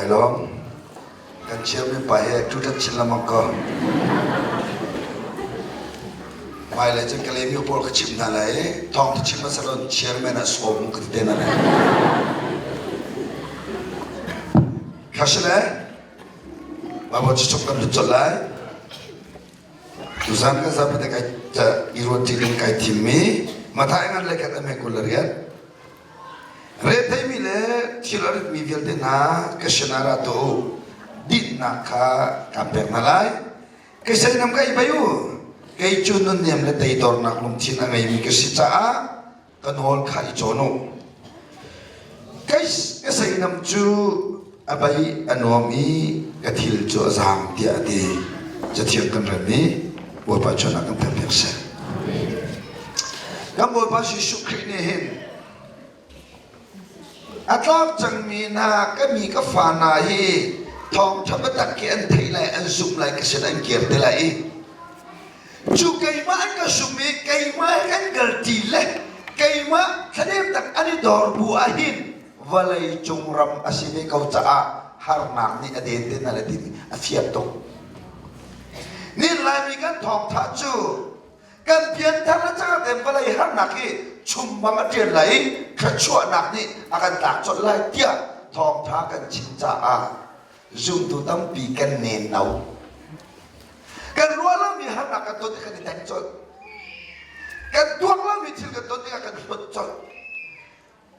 Kai lawm. Kan chairman pa he tutan chin lengmang ko. Hmailei cun Kalaymyo pawl ka chimh hna lai i thawng ka chim hmasa lo chairman ah sawm ka ti te hna lai. Khasile, Baibal cu kan lut colh lai. Tuzan kan zapi te kai i ruat ṭi ding kai thimmi Mathai ngan le khat ame 28. Retheimi le thil a ritmi vialte hna ka sinah ra tuah u. Dinhnak kha kaan pek hna lai. Kei seinam ka i bei u. Kei cu nunnem le teidornak lungthin a ngeimi ka si caah ka nawl kha i cawn u. Kei ka seinam cu a bei a nuam i ka thil cu a zaang tiah a ti. Cathiang kan rem i Bawipa chawnh kan pek seh. Kan Bawipa Jesuh Khrih nih hin a tlak cangmi hna ka mi ka fa hna hi thawngṭha biatak khi an theih lai an zumh lai ka sin an kir te lai i cu keimah an ka zumh i keimah he kan kal ṭi le keimah thladem tak an i dor bu ah hin vawlei cung ram a si ve ko caah harnak nih a den te hna le timi a fiang tuk. Nin Laimi kan thawngṭha cu kan pianthar le cangte vawlei harnak hi chum bang a ṭian lai i thluachuahnak nih a kan tlak colh lai tiah thawngṭha kan chim caah zumtu tampi kan nen no. Kan ruah lomi harnak kan ton i kan i teng colh. Kan tuak lomi thil kan ton tikah kan hlut colh.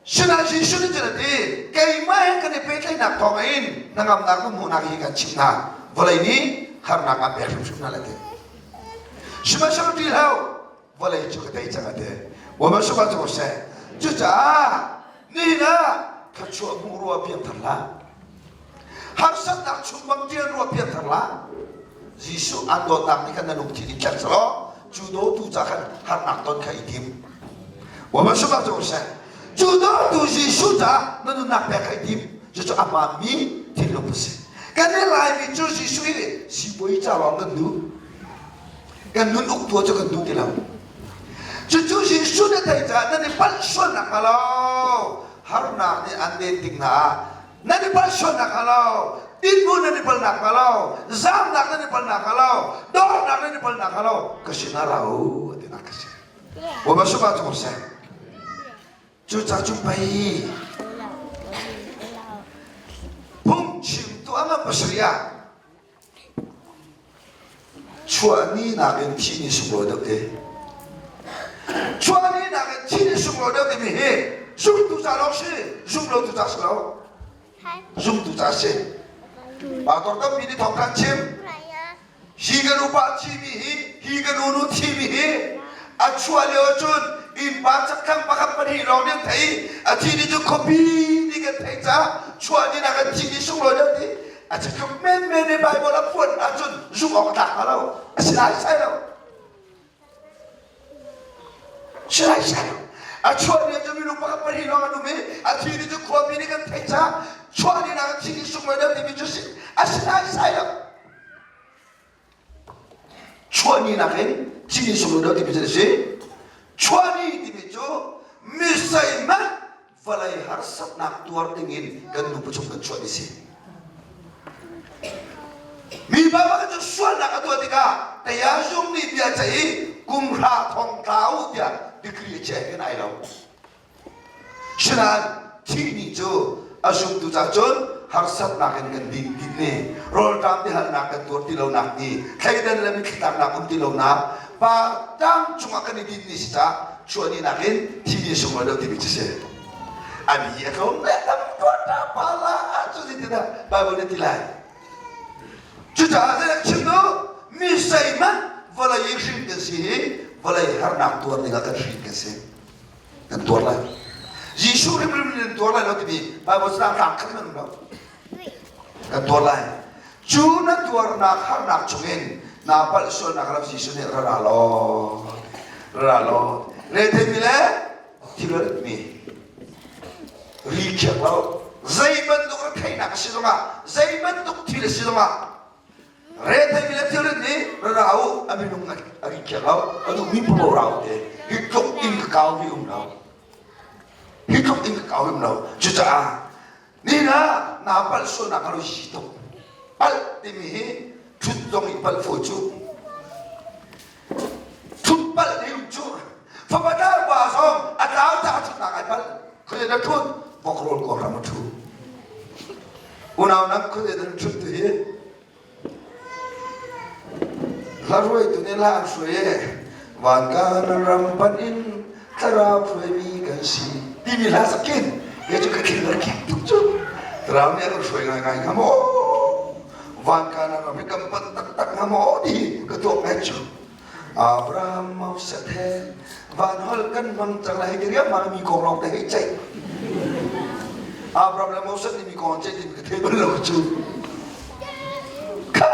Sinain Jesuh nih cun a ti, keimah he kan i pehtlaihnak thawngin hnangamnak na hmuhnak hi kan chimh hna. Vawlei nih harnak aan pek hrimhrim hna lai ti. Sihmanhsehlaw ṭih hlah u, vawlei cu ka tei cang a ti. Bawipa sungah cu seh. Cucaah nihin ah thluachuah hmuh rua piangthar hlah. Harsatnak chung bang ṭial rua piangthar hlah. Jesuh aan dawtnak nih khan na lungthin in thleng selaw cu dawtu ca khan harnak ton kha i tim. Bawipa sungah cu seh. Cu dawtu Jesuh caah na nunnak pek kha i tim. Cucu a hmaanmi thinlung a si. Kan i Laimi cu Jesuh hi sibawi ca lawng kan duh. Kan nun uktu cu kan duh ti lo. Cucu Jesuh na theih caah nan i palh sualnak hnga lo. Harnak nih an den tik hna ah nan i palh sualnak hnga lo dinhmun nan i palnak hnga lo zaamnak nan i palnak hnga lo dornak nan i palnak hnga lo ka sinah ra u tinak ka si Bawipa sungah cu seh cuca cu pei phungchimtu a ngan pasarih ah Chuahni nakin thih ni sunglawi deuh ti. Chuahni nakin thih ni sunglawi deuh timi hi zumtu ca lawng si, zumlotu ca si lo. Zumtu ca si. Pastor tampi nih thawng kan chim. Hi kan upa thimi hi, hi kan unu thimi hi, a chuah lio cun innpa chakthlang pakhat pahnih lawng nih an thei a thi ni cu khuapi nih kan theih caah chuah ni nakin thih ni sunglawi deuh ti A tluk menmen i Baibal a phuan ahcun zumh awk a tlak hnga lo. A si lai sai lo. Si lai sai lo. A chuah ni cu minung pakhat pahnih lawng an um i a thi ni cu khuami nih kan theih caah chuah ni nak thi ni sunglawi deuh timi cu si a si lai sai lo. Chuah ni nakin thi ni sunglawi deuh timi cu a si. Chuah ni timi cu mi zeihmanh vawlei harsatnak tuar dingin kan nupa chung kan chuah ni si. Mi pa pakhat cu sualnak a tuah tikah tayazung nih bia ceih i kum hra thong tla u tiah degree a chiah kan ai lo. Sinain thih ni cu a zumtu ca cun harsatnak in kan din din ni rawlṭam tihalnak kan tuar ti lonak ni thleidan le mitthlitlaknak um ti lonak pa tang cungah kan i din ni si caah chuah ni nakin thi ni sunglawi deuh timi cu si. A ni a tlawm le tam tuar ta pa la cu zeitindah Bible nih ti lai. Cucaah zeidah chim duh? Mi zeihmanh vawlei i hrin kan si hi vawlei harnak tuar dingah kan hrin kan si. Kan tuar lai. Jesuh hrimhrim in tuar lai lo timi Bible caang tlang khat hmanh um lo. Kan tuar lai. Cu na tuarnak harnak chungin naa palh sualnak ram Jesuh nih ra ra law ra ra law retheimi le thilrit mi ri khiak lo zei bantuk retheihnak a si zongah zei bantuk thil a si zongah retheimi le thilrit nih ra ra u a minung a ri khiak lo a duhmi paoh ra u te hi tluk in ka kau mi um lo hi tluk in ka kau um lo cucaah Nihin ah. Naa palh sualnak a ri tuk. Palh timi hi ṭhut zong i palh fawi cu. Ṭhut palh ding cu fapa tlangpa zong a tlau caah ṭhutnak ai palh. Khuazei na ṭhut? Vokrawl kawlram a ṭhu. Unau nang khuazei na ṭhut tu hi Hla hruaitu nih hla an hruai i vanka na ram panh in thlarau hruaimi kan si timi hla sak khin kei cu ka thin a kik tuk cu. Thlarau nih a kan hruai ngaingai hnga maw? Vanka na ram hi kan panh taktak hnga maw ti ka tuak ngai cu. Abraham Moses he van holh kan hmang cang lai hei ti riangmang mi kong lawng te hei ceih. Abraham le Moses nih mi kong an ceih timi ka thei bal lo cu. Kha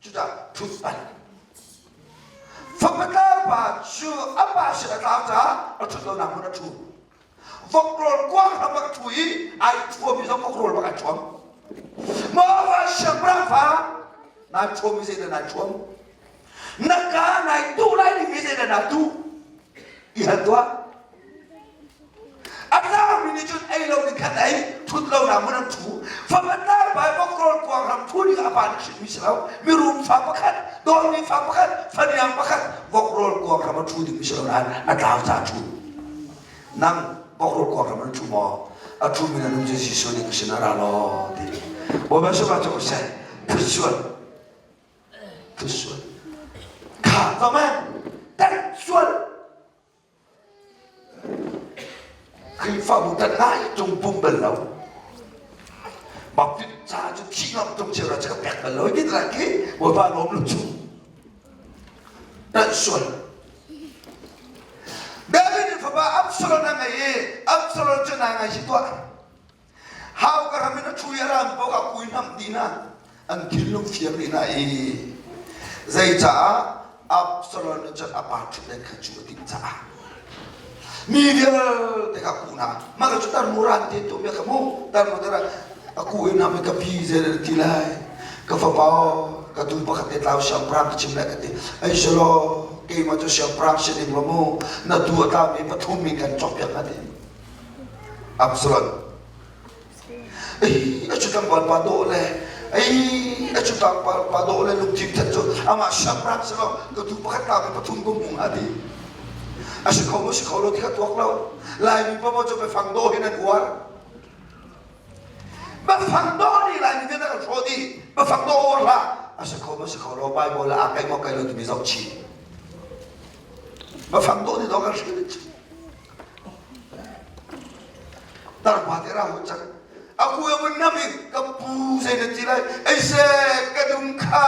cucah thut an. Fapa pa cu a pa sin a tlau caah a ṭhut lonak hmun a ṭhu. Vok rawl kuang hram bak a ṭhu i ai thuam i zong vok rawl bak ai thuam. Maw siangpahrang fa nai thuam i zeidah nai thuam? Na ka nai tuh lai ding mi zeidah naa tuh? I hal tuah. A tlaumi nih cun ei lo ding khan ei, thut lo nak hmun an thu. Fapa tlangpai vok rawl kuang ram thu ding a pa nih hrinmi si lo. Mirum fa pakhat, dawtmi fa pakhat, faniang pakhat vok rawl kuang ram a thu ding si lo nain a tlau ca thu. Nang vok rawl kuang ram an thu maw? A thumi na nung cu Jesuh nih ka sin ah ra law ti. Bawipa sungah cu seh, phut Phut sual. Kha tama, tat sual. Khrihfabu tat ngai tung pum bal lo. Baptist ca cu thih ngam tung cheu ra ka pek bal lo ti ra ki Bawipa lawm lu chung. Tat sual. David fapa Absalom a ngei i Absalom cu na ngai si tuah. Hau ka ram in a ṭhu i a ram paoh ah kui hnamh dih hna. An thinlung fiang rih hna i zeicaah Absalom nih cun a pa ṭhutdan kha cu a timh caah mi vialte kha kuh hna. Mah cu tarmu ran te tu kha mu tarmu te a kuh in nam ka pi zei ti lai ka fapa ka tu pakhat te tlau siangpahrang ka chim lai ka ti ai selo keimah cu siangpahrang si ding lo mu na tu a tlau mi pathum in kan cawk piak hna ti Absalom ei a cu tlangval pa dawh le ei a cu tlangval pa dawh le lungthin that cu amah siangpahrang si lo ka tu pakhat ta pathum ka hmu hnga ti a si kho maw si kho lo ti kha tuak lo Laimi paoh cu biafang dawh hin an uar biafang dawh nih Laimi vialte kan hrawh dih biafang dawh uar hlah a si kho maw si kho lo Bible ah aa kai maw kai lo timi zoh chih biafang dawh nih dawh kan hrin Tarpa te ra hun cang. A ku a vun nam in ka pu zei na ti lai ei se ka dum kha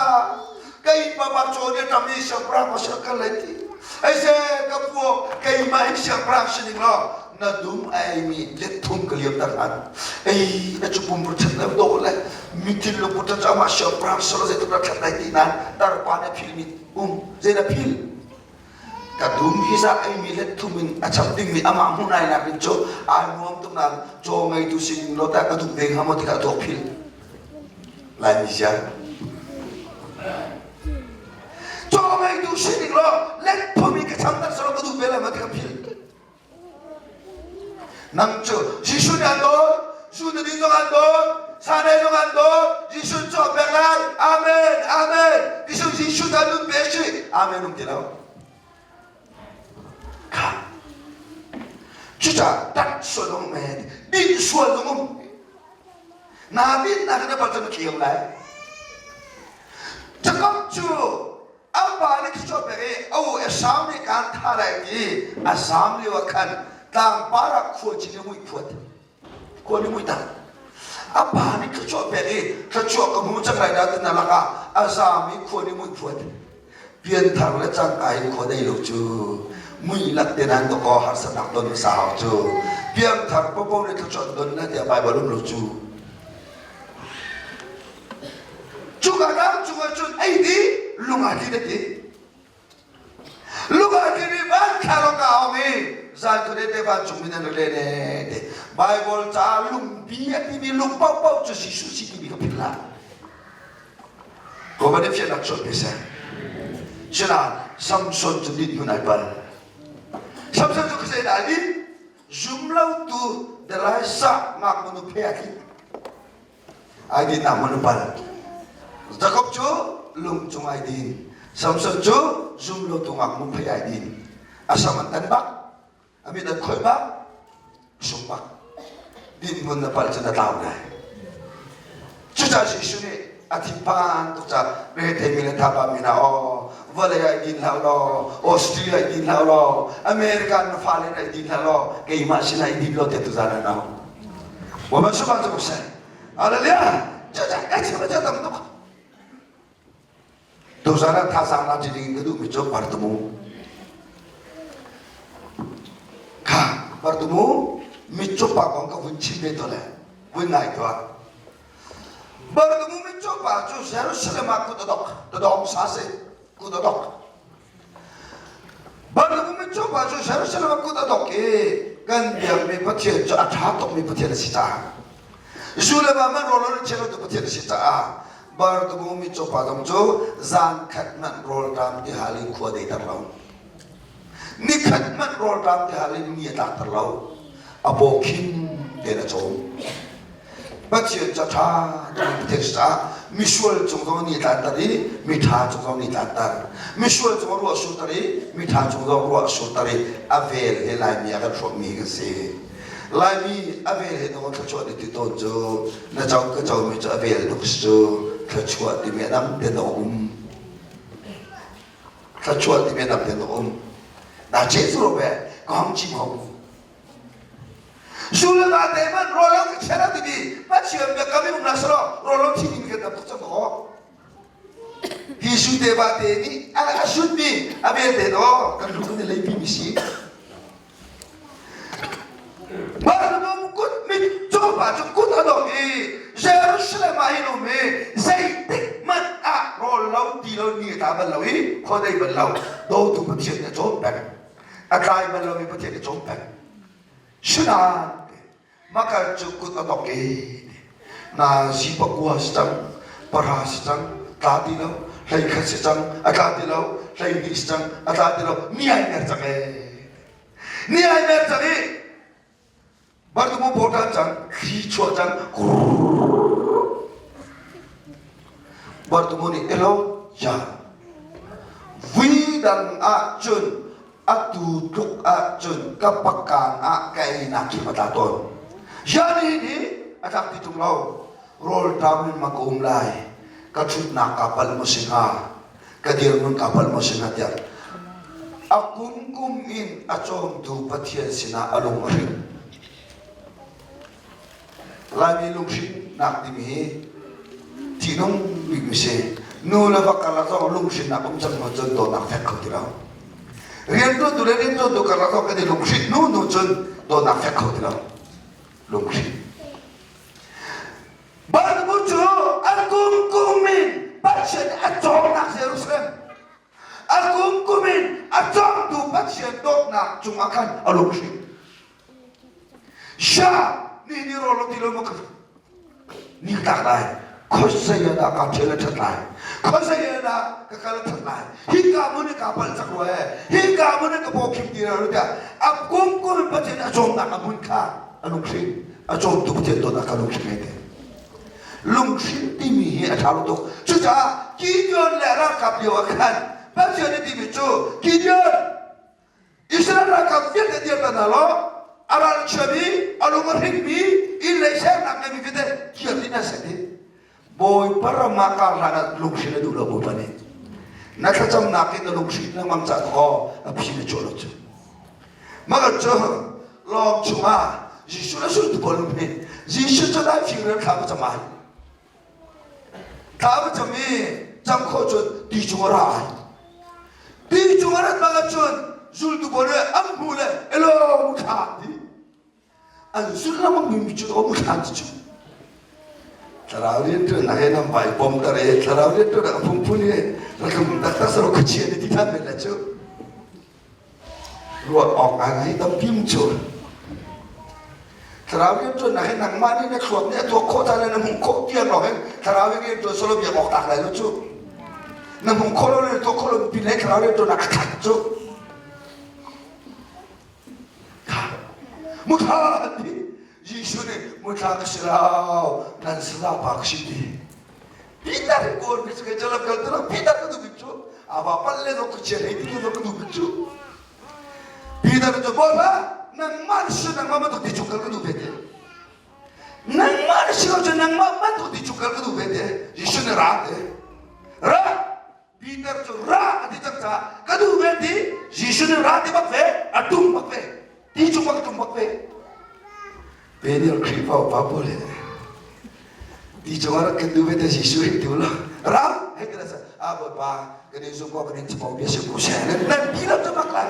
keimah ma chaw nih tam i siangpahrang ma siang kan lai ti ei se ka pu keimah hi siangpahrang si ning law na dum a ei mi let thum ka liam tar han ei a chu pum put that le do le mi thin lu put that ama siangpahrang salo zei tuk na that lai ti nan tarpa na phil mi um zei na phil Ka dum hi za eimi let thum in a chap dingmi amah hmuh nai nak in cu ai nuam tuk nain caw ngeitu sin lo tah ka duh ve hnga maw ti kha tuak phil. Laimi zia. Caw ngeitu sining law let thum in ka cham tak salo ka duh ve lai maw ti ka phil. Nang cu Jesuh nih an dawt, zu na din zong an dawt, sanei zong an dawt, Jesuh cu a pek lai. Amen, amen. Jesuh Jesuh ta nun pe si. Amen um ti lo. Kha. Cucaah tat sual um men, din sual zong um. Na din nak na bal cu na tliang lai. Jakob cu A pa nih thluachuah pek i a u Esau nih kaan thah lai ti a zaam lio ah khan tlangpar ah khuaci nih muih phuat. Khua nih muih tak. A pa nih thluachuah pek i thluachuah ka hmu cang lai dah ti na lakah a zaam i khua nih muih phuat. Pianthar le cangka in khua dei lo cu mui lak te nan dakaw harsatnak ton hmasa hau cu piangthar popo nih thluachuah don na tiah Baibal um lo cu. Cuka ram cungah cun ei dih lung aa tli na ti. Lung aa tli mi van thlalawng ka hong i zan khuade te vancung min an ri le te. Bible ca lungpi a timi lung paohpaoh cu Jesuh si timi ka philh hlah. Ko van i fiannak chuah pe seh. Sinain Samson cu dit hmun ai pal. Samson cu khuazei dah a dit? Zumlotu Delilah ngaknu nu phe a tli. Ai din nak hmun pal. Jakob cu lung cung ai din. Samson cu zum lo tu ngak mum phei ai din. A sam an tan bak. A mit an khoih bak. Sung bak. Din hmun na pal cu na tlau lai. Cucaah Jesuh nih a thinphan tuk caah retheimi le thapa mi hna aw vawlei ah i din hlah law Australia i din hlah law America na fale na i din hlah law keimah sinah i din law tiah tuzan an au. 我们吃饭怎么吃？阿拉俩，这这哎，这这怎么弄？Tuzan ah thazaang la ding ka duhmi cu Bartumu. Kha Bartumu mitcaw pa kong ka vun chim ve to le vun ngai tuah. Bartumu mitcaw pa cu Jerusalem ah kut a dok, dawng sa si, kut a dok. Bartumu mitcaw pa cu Jerusalem ah kut a dok i kan biakmi Pathian cu a ṭha tukmi Pathian a si caah Zu le va man rawl an chiah tu Pathian a si caah Bartumu mitcaw pa zong cu zan khat hmanh rawlṭam ti hal in khua deiter lo. Nikhat hmanh rawlṭam ti hal in ni a tlakter lo. A paw khim tein a cawm. Pathian ca ṭha tuk Pathian caah misual cung zong ni tlanter i miṭha cung zong ni tlanter. Misual cung ruah surter i miṭha cung zong ruah surter i a vel he Laimi a kan hrawmmi kan si. Laimi a vel he dong thluachuah ti tawn cu na co ka comi cu a vel tuk si cu thluachuah timi a dang te dong um. Thluachuah timi a dang te dong um. Na che cu ro ve ka hong chim ho. Zu le va te man rawl ka chera timi Pathian biakam i um na salo rawl thi ding kan tam tuk cang ko. Hi su te va te nih a sutmi a vel te do kan lu kan leipi mi si. Barnabas kut mit cawpa cu kut a dong i Jerusalem ah hin um i zeitik hmanh ah rawl lo ti lo ni a tla bal lo i khua dei bal lo dawtu Pathian nih a cawm peng a tlai bal lomi Pathian nih a cawm peng Sinain Makar cu kut a dong i na zi pakua si cang pahra si cang tla ti lo 11 si cang a tla ti lo 12 si cang a tla ti lo ni ai mer cang ee Ni ai mer cang i Bartumu bawtan cang thli chuah cang Bartumu nih elo ya vui dang ah cun atu tluk ah cun ka pakkaan ah ka einak khi ma tla tawn ya ni ni a tlak ti tung lo rawl ṭam in ma ka um lai ka ṭhutnak ka pal maw si hnga ka dirhmun ka palh maw si hnga tiah a kumkum in a cawmtu Pathian sinah a lung a hring. Laimi lunghrinnak timi hi ṭihnung bikmi si. Nu le va karlak zong lunghrinnak um cang hnu cun dawtnak fek kho ti lo. Rianṭuantu le rianṭuantu karlak zong kan i lunghrinh hnu hnu cun dawtnak fek kho ti lo. Lunghrinh. Barnabas cu a kumkum in Pathian a cawmnak Jerusalem a kumkum in a cawmtu Pathian dawtnak cungah khan a lunghring. Sha ni ni rawl ti lo ma ni tak lai khosei ah dah ka ṭhial a ṭhat lai khosei ah dah ka kal a ṭhat lai hika mun ka pal cak rua e hika mun ka paw khim ti ra tiah a kumkum in Pathian a cawmnak a hmun kha a lunghring a cawmtu Pathian dawtnak kha lunghring ai te lunghrin timi hi a ṭha lo tuk cucaah Gideon le ralkap lio ah khan Pathian nih timi cu Gideon Israel ralkap vialte dir ta hna law a ralchiami a lung a hringmi inn lei sernak ngeimi vialte kir dih hna seh ti Bawipa ram ah kar hlan ah lunghrin a duh lo Bawipa nih na thlacamnak in na lunghrin lengmang ca kaw a phi na chuah lo cu Mah cu lawng chungah Jesuh le zultu pawl um hi Jesuh cu dai fing rian thla va cam ai. Thla va cam i cam khawh cun ti cung a ra ai. Ti cung a rat bang ahcun zultu pawl nih an hmuh le elo muthla ti. An zulh lengmang mi cu muthla ti cu. Thlarau rianṭuannak he nan vai bawmter i thlarau rianṭuannak a phungphun hi ratlung taktak saro khuachia nih ti ṭhan men le cu. Ruah awk ngai tampi um cu. Thlarau rianṭuannak hi nangmah nih na thluak nih a tuak khawh caan le na hmuh khawh tiang lawng hin thlarau rianṭuan solo biak awk tlak lai lo cu. Na hmuh khawh lo le na tuak khawh lo pin le thlarau rianṭuannak a khat cu. Muthla ti Jesuh nih muthla ka si lo nan. saza pa ka si ti. Peter hi kawl mi cu kei lam kal tu Peter ka duh bik cu ava pal le zong ka chia hei ti le zong ka duh bik cu. Peter cu Bawipa nangmah na si nangmah bantuk ti chung kal ka duh ve te. Nangmah na si lo cu nangmah bantuk ti chung kal ka duh ve te. Jesuh nih ra te. Ra Peter cu ra a ti cang caah ka duh ve ti Jesuh nih ra ti bak ve a tum bak ve ti chung bak a tum bak ve. Daniel Khrihfa upa pawl he ti cungah rak kan duh ve te Jesuh hi ti ulaw ra hei ti la a Bawipa kan in zum ko kan in chapo bia sim ko seh nan nan ti lo cu bak lai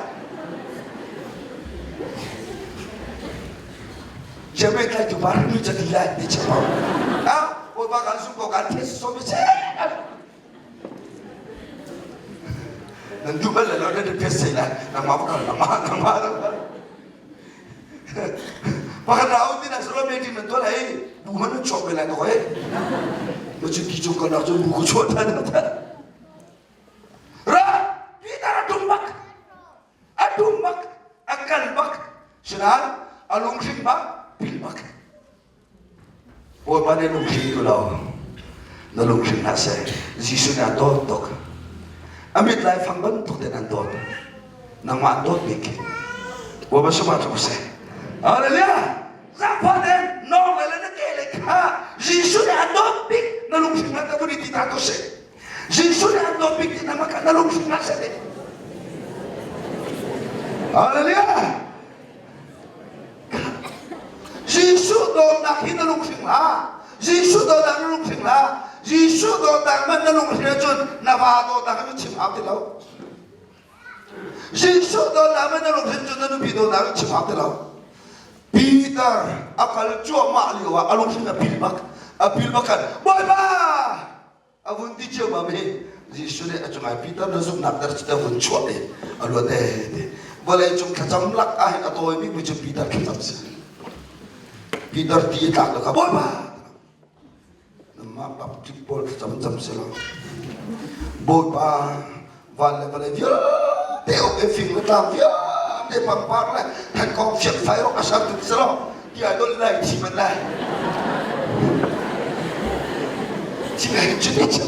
Siamei tlai tu par nu ca ti lai ti chapo a Bawipa kan zum ko kan this so mi se nan duh bal lo nan pes sei lai nangmah bakal nangmah nangmah nangmah Pakhat ra un din ah salo meeting nan tuah lai bu hman nan chuak ve lai ko he. Ma cu ti cung kalnak cu bu ku chuah than than. Ra Peter a tum bak a tum bak a kal bak sinan a lunghring bak pil bak. Bawipa nih lunghring tu lo na lunghring hlah seh Jesuh nih a dawt tuk a mit laifang bantuk tein an dawt nangmah an dawt bik Bawipa sungah cu seh Hallelujah Zaangfah tein nawng le na ke le kha Jesuh nih an dawt bik na lunghring hlah ka vun i ti ta ko seh Jesuh nih an dawt bik ti na maka na lunghring hlah seh Hallelujah Jesuh dawtnak hi na lunghring hlah. Jesuh dawtnak na lunghring hlah. Jesuh dawtnak man na lunghring ahcun na va dawtnak hi chim hau ti lo. Jesuh dawtnak man na lunghrin cun na nupi dawtnak hi chim hau ti lo. Peter a kal cuahmah lio ah a lunghring a pil bak. A pil bak khan Bawipa A vun ti ciammam hi Jesuh nih a cungah Peter na zumhnak der cu vun chuah i a luat ee ti. Vawlei cung thlacam lak ah hin a tawi bikmi cu Peter thlacam si. Peter ti tlak lo kha Bawipa namah baptist pawl thlacam cam si lo. Bawipa van le vawlei vialte um e fing le tlang vialte pangpar le thankong fiak fai rok a ser tu si lo ti ai dol lai thi man lai thi lai chu ti chu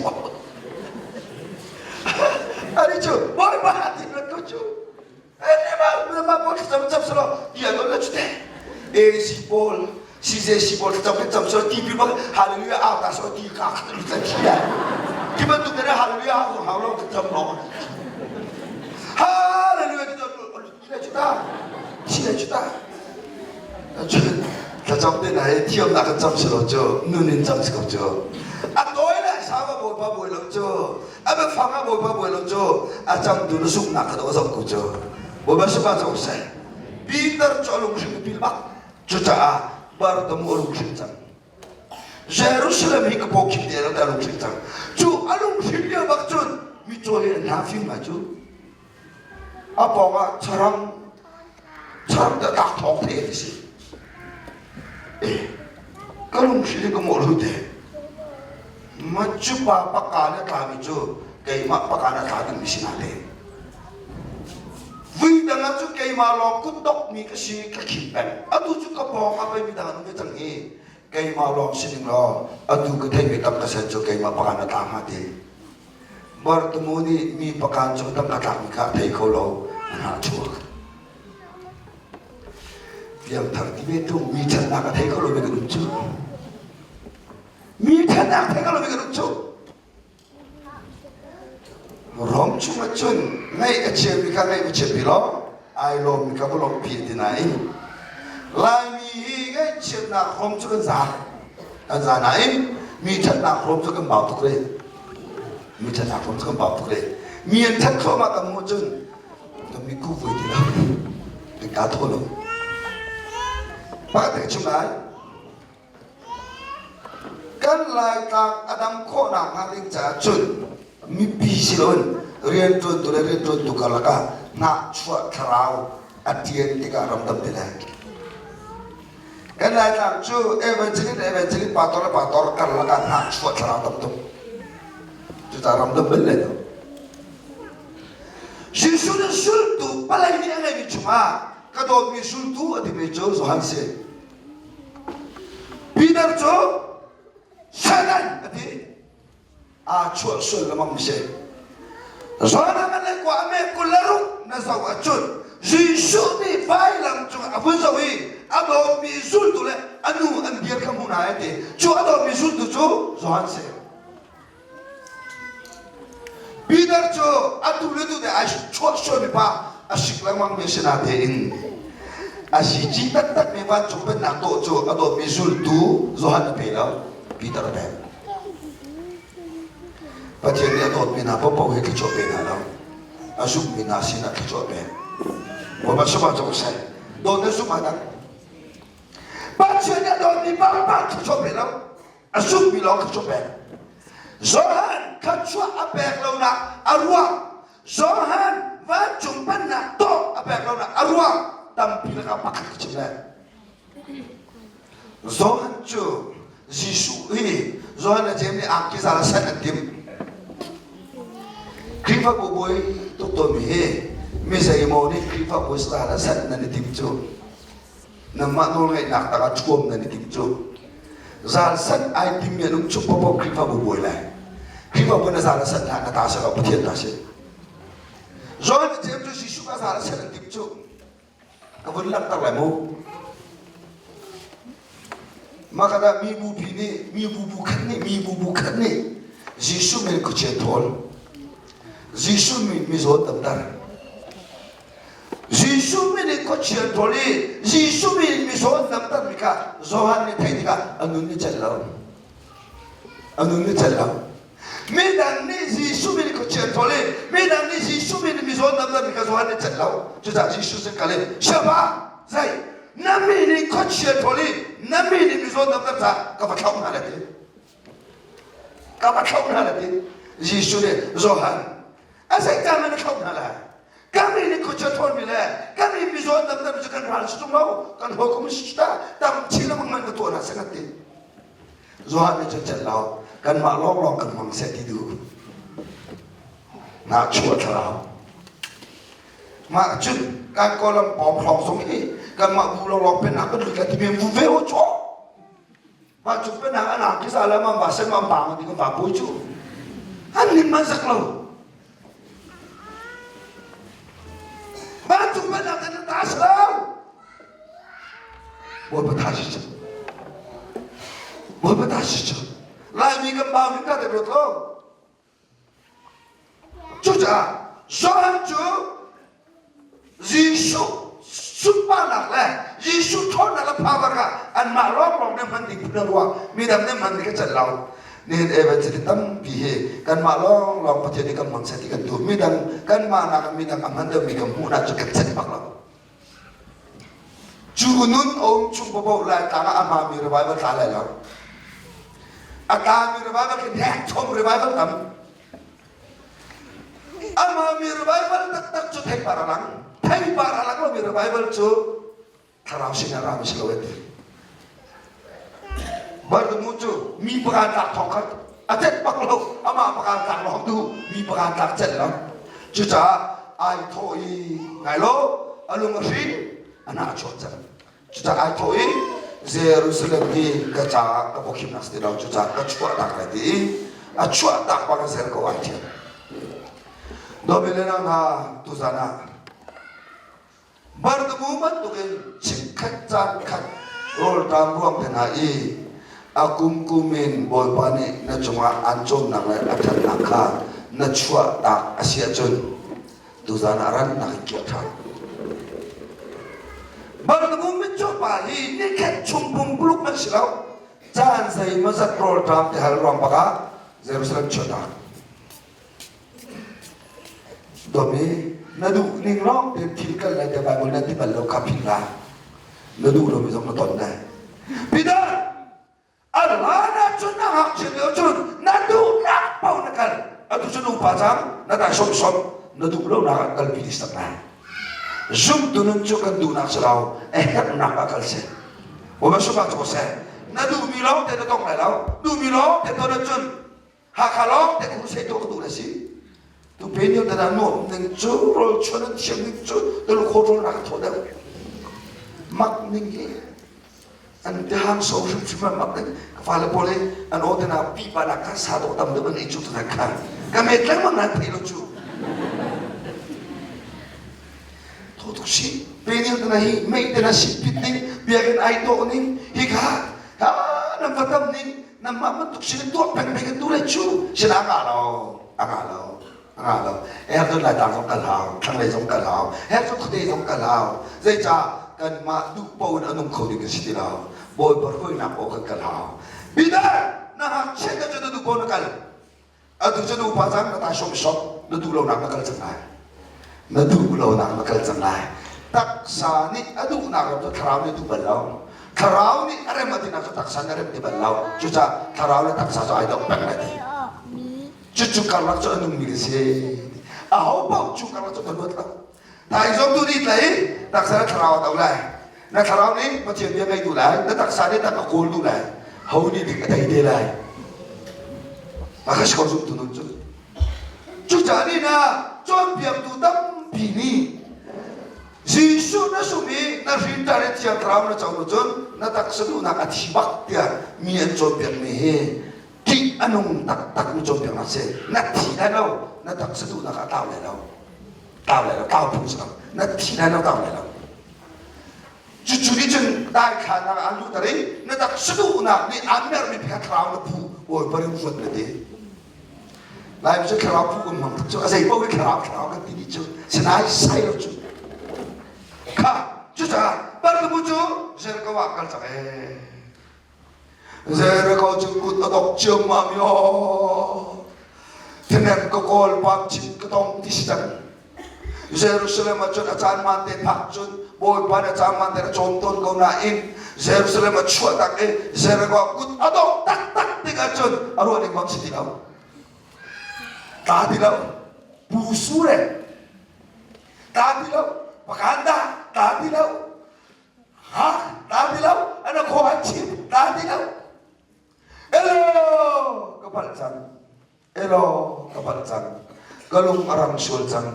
ani chu bawipa ti na ko chu ene ma na ma po cham cham slo ti ai dol la chu te e si paul si se si paul cham cham slo ti pi bak hallelujah au ta slo ti ka khat lu ta thi ya ti bantuk ne hallelujah au hau lo cham lo hallelujah ti ti le chu ta thi le chu ta cun thlacam te na he thiamnak kan cam si lo cu nun in cam si ko cu a tawi le sau a bawipa bawi lo cu a biafang a bawipa bawi lo cu a cam tu na zumhnak kha dawh zoh ko cu bawipa sifah co seh Peter cu a lunghring pil bak Cucaah Bartamu a lunghrin cang. Jerusalem hi ka pawkhim te lo a lunghrin cang. Cu a lunghrin lio bak cun mitcaw hi an hna fim ngai cu. A pawng ah charang charang da tak thawng the ti si. Eh, ka lunghrin ka mawh lu te. Ma cu pa paka na tlami cu keimah paka na tla ding mi si na te. Vui dang ah cun keimah lawng kutdok mi ka si ka khim peng. Atu cu ka pawng ah pei midang an um ve cang i keimah lawng si ning law atu ka theihmi tam ka sen cu keimah pakan a tla hnga ti. Bartumu nih mi pakan cung tam ka tlakmi kha a thei kho lo a hnah chuak. Piangthar ti ve tung mi ṭhatnak a thei kho lomi kan um cu. Mi ṭhatnak thei kho lomi kan um cu. Rom chungah cun ngaih a chiami kha ngaih va chiatpi law ai lawmmi kha va lawmhpi ti nain Laimi hi ngaihchiatnak hrom cu kan za kan za nain mi ṭhatnak hrom cu kan bau tuk rih mi ṭhatnak hrom cu kan bau tuk rih mi an ṭhat thluahmah kan hmuh cun kan mi ku vui ti lo kan kaa thaw lo pakhat te ka chim lai Kan Laitlang a dam khawhnak hnga ding caah cun mipi si loin rianṭuantu le rianṭuantu karlak ah hnahchuah thlarau a ṭian tikah ram dam ti lai. Kan Laitlang cu evangelist le evangelist pastor le pastor karlak ah hnahchuah thlarau tam tuk. Cucaah ram dam bal lai lo. Jesuh nih sultu palei nih a ngeimi chungah ka dawtmi sultu a timi cu Johan si. Peter cu Aa chuah sual lengmang mi si. Zawn ah le kua a me 26 na zoh ahcun Jesuh nih vailam cungah a vun zoh i a dawtmi zultu le a nu an dir kha hmu hna ai ti. Cu a dawtmi zultu cu Johan si. Peter cu atu le tu te ai chuah sualmi pa a sik lengmang mi si natein a si taktak mi vancung pennak dawh cu a dawtmi zultu Johan a pe lo Peter a pek. Pathian nih a dawtmi hna paohpaoh hi thluachuah pe hna lo. A zummi hna sinah thluachuah pek. Bawipa sungah cawk seh. Dawt le zumh ah dang. Pathian nih a dawtmi paohpaoh thluachuah pe lo. A zummi lawng thluachuah pek. Johan thluachuah a pek lonak a ruang Johan vancung pennak tawk a pek lonak a ruang tampi lakah pakhat ka chim lai. Johan cu Jesuh hi Johan le Jeim nih angki zal a sanh an timh. Khrihfabu bawi tuk tawnmi hi mi zeimaw nih Khrihfabu zal a sanh nan i tim cu nangmah nawlngeihnak tangah thuam nan i tim cu zal sanh ai timmi an um chung paohpaoh Khrihfabu bawi lai. Khrihfabu na zal a sanh hlah na ta si lo Pathian ta si. Johan le Jeim cu Jesuh ka zal a sanh an tim cu Ka vun langhter lai mu. Mah kha dah mi bupi nih mi bubu khat nih mi bubu khat nih Jesuh min khuachia thawl Jesuh min mizaw damter Jesuh min in khuachia thawl i Jesuh min mizaw damter mi kha Johan nih theih tikah a nun nih celh lo. A nun nih celh lo. Midang nih Jesuh min khuachia thawl i midang nih Jesuh min mizaw damter mi kha Johan nih celh lo. Cucaah Jesuh sin kal in siapa zei na mi nih khuachia thawl i na mi nih mizaw damter caah ka va thlauh hna le ti. Ka va thlauh hna le ti. Jesuh nih Johan a zei caan na thlauh hna lai? Kan mi nih khuachia thawl mi le kan mi mizaw damter mi cu kan ral si tung lo kan hawikom si ta tam chin lengmang man ka tuah hna sangat ti. Johan nih cun celh lo kanmah lawnglawng kan hmang seh ti duh ngahchuah thlarau mah cun kan kawlam pawng hrawng zong hi kanmah bu lawnglawng pennak kan lut lai timi vu ve ho chaw mah cu pennak an ang kisa la mam ba sen mam bang ti kan va pui cu an ning man sak lo Vancung pennak kan ta si lo Bawipa tha si cu. Bawipa tha si cu. Laimi kan bau ning ka te ruat lo. Cucaah Johan cu Jesuh sunparnak le Jesuh ṭhawnnak le power kha anmah lawnglawng nih hman ding phun a ruah. Midang nih hman ding ka celh lo. Nihin evangelist tampi hi kanmah lawnglawng Pathian nih kan hmang seh ti kan duh. Midang kanmah nakin midang a hman deuhmi kan hmuh hna cu kan celh bak lo. Cu nun a um chung paoh Laitlang ah a hmaami revival tla lai lo. A tlami revival khi hnek chom revival tam. A hmaami revival taktak cu theipar a lang. Theipar a lang lomi revival cu thlarau sin ah rami si lo an ti. Bartumu cu mi pakan tlak thong khat a celh bak lo amah pakan tlak lawng duh mi pakan tlak celh lo cucaah ai thawh i ngai lo a lung a hrin a nah a chuak cang cucaah ai thawh i Jerusalem hi ka caah ka pawkhimnak si ti lo cucaah ka chuahtak lai ti i a chuahtak bang in zer ko ai thiam Dawmi le nang hna tuzan ah Bartumu bantukin chikkhat caan khat rawlṭam ruang te hna i a kumkum in Bawipa nih na cungah aan cawmnak le a ṭhatnak kha na chuahtak a si ahcun tuzan ah rannak in kir ṭhan. Bartumu mitcaw pa hi nikhat chung pumpuluk an si lo. Caan zeimawzat rawlṭam te hal ruang bak ah Jerusalem chuahtak. Dawmi, na duh ning lawng tein thil kal lai te Bible na ti bal lo kha philh hlah. Na duh lomi zong na ton lai. Peter, a hlan ah cun na ngakchia lio cun na duhnak paoh na kal. Atu cu nupa cang, na dai somsom, na duh lonak ah kalpi ti sak lai. Zumtu nun cu kan duhnak si lo, a herhnak ah kal seh. Bawipa sungah caw seh. Na duhmi lawng te na tong lai lo. Duhmi lawng te ton ahcun Hakha lawng te crusade tuah ka duh na si. Tu pe ni ta nuam ning cu rawl chuan an thiam ning cu tuluk hotel nak thaw deuh. Mak ning hi. An tihang so hrimhrim an mak ding. Ka fale pawl hi an aw te na pipa nak kha sa dawh tam deuh an ei cu tutan kha. Ka met lengmang nan thei lo cu. Tho tuk si. Penil te na hi mei te na sit pit ning biakinn ai tawh ning hi kha ha nan va tam ning nan mah bantuk sin tuah peng peng in tu le cu sin a ngah lo a ngah lo a ngah lo er cun laitlang zong kal hau thlanglei zong kal hau her cun khuate zong kal hau zeicah kanmah duh paoh in a nung kho ding kan si ti lo bawipa hruainak aw kan kal hau Peter na ngakchiat na cu na duh paoh na kal atu cu na upa cang na taisawm i sawm na duh lonak na kal cang lai na duh lonak na kal cang lai taksa nih a duhnak ram cu thlarau nih a duh bal lo thlarau nih a rem a tinak cu taksa nih a rem ti bal lo cucaah thlarau le taksa cu ai dong peng lai ti Cucu karlak cu a nungmi ka si. Aho paoh cu karlak cu ka luat lo. Thaizawm tu nih tlai taksa na thlarau a do lai. Na thlarau nih Pathian bia ngei duh lai. Na taksa nih tak a kawl duh lai. Ho nih dik a tei te lai. A ka si ko zumtu nun cu. Cucaah ni na cawnpiaktu tampi nih Jesuh na sum i na hrinṭan i Thiang Thlarau na co cun na taksa duhnak a thi bak tiah mi an cawnpiakmi hi ṭih a nung taktak mi cawnpiaknak si na thi lai lo na taksa duhnak ah tlau lai lo tlau lai lo tlau phung si lo na thi lai lo tlau lai lo cucu nih cun daithlannak ah an luhter i na taksa duhnak nih aan mermi kha thlarau na phu bawipa ring ruat na ti Laimi cu thlarau phu kan hmang tuk cu a zei paoh hi thlarau thlarau kan ti dih cu sinai sai lo cu kha cucaah Barnabas cu Jericho ah kal cang ee Jericho cu kut a dok ciammam i aw thinen ka kawl pam chin ka tong ti si cang. Jerusalem ah cun a caan man te phak cun Bawipa nih a caan man te a cawm tawn ko nain Jerusalem a chuah tak i Jericho ah kut a dok taktak tikah cun a ruah ning bang si ti lo. Tla ti lo. Pu sure. Tla ti lo. Pakan dah. Tla ti lo. Ha ta ti lo ana kho an chim ta ti lo elo ka palh cang elo ka palh cang ka lung a rang sual cang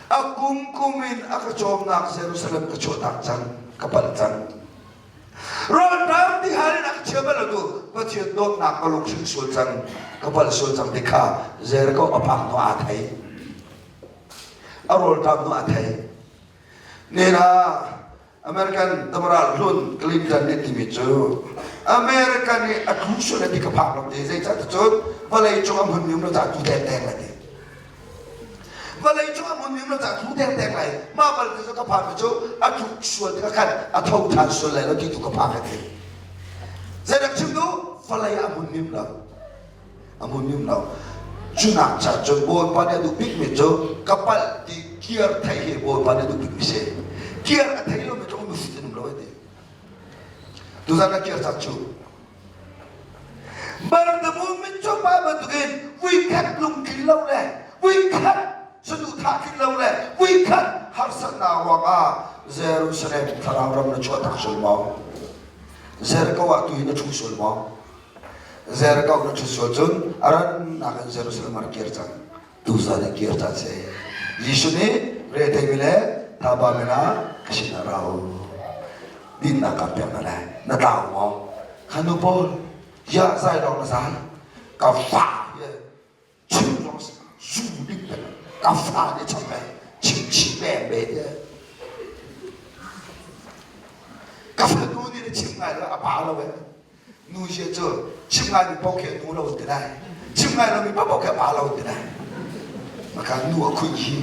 a kum kum in a ka cawmnak Jerusalem ka chuahtak cang ka palh cang rawlṭam ti hal in a ka chia bal lo tu Pathian dawtnak ka lung hring sual cang ka palh sual cang ti kha Jericho a phak hnu aa thei a rawlṭam hnu aa thei Nihin ah American Tamara hlun Clinton nih timi cu American nih a tlu sual ti ka phak lo ti zeicah cun vawlei cung a hmunmi um lo caah tu dengdeng lai ti vawlei cung a hmunmi um lo caah tu dengdeng lai mah bal cu ka phak cu a tluk sual tikah khan a tho ṭhan sual lai lo ti tu ka phak ti zeidak chim du vawlei a hmunmi um lo a hmun lo cunak ca cun bawipa nih a duh bikmi cu ka palh ti kiar theih hi bawipa nih a duh bikmi si kiar a thei lomi cu um fit an um lo ti tuzan na kiar cak cu Bartamu mitcaw pa bantukin vuikhat lungtlin lo le vuikhat saduhthah tlin lo le vuikhat harsatnak ruangah Jerusalem thlarau ram na chuah tak sual maw Jericho ah tu hi na ṭhu sual maw Jericho na ṭhut sual cun a rannak in Jerusalem ah kir cang. Tuzan in kir cang seh. Jesuh nih retheimi le thaba men ah ka sinah ra u. Dinnak kaan pek hna lai. Na tlau maw? Kha nu pawl, ya zai lawng na zai. Ka fa hi chim zong zu ding peng. Ka fa nih cham peng. Chim chih peng ve te. Ka fanu nih na chim ngai lo a pa lo eh. Nu sia cu chim ngaimi paoh khi a nu lo ti lai. Chim ngai lomi paoh khi a pa lo ti lai. Maka nu a khuih hi.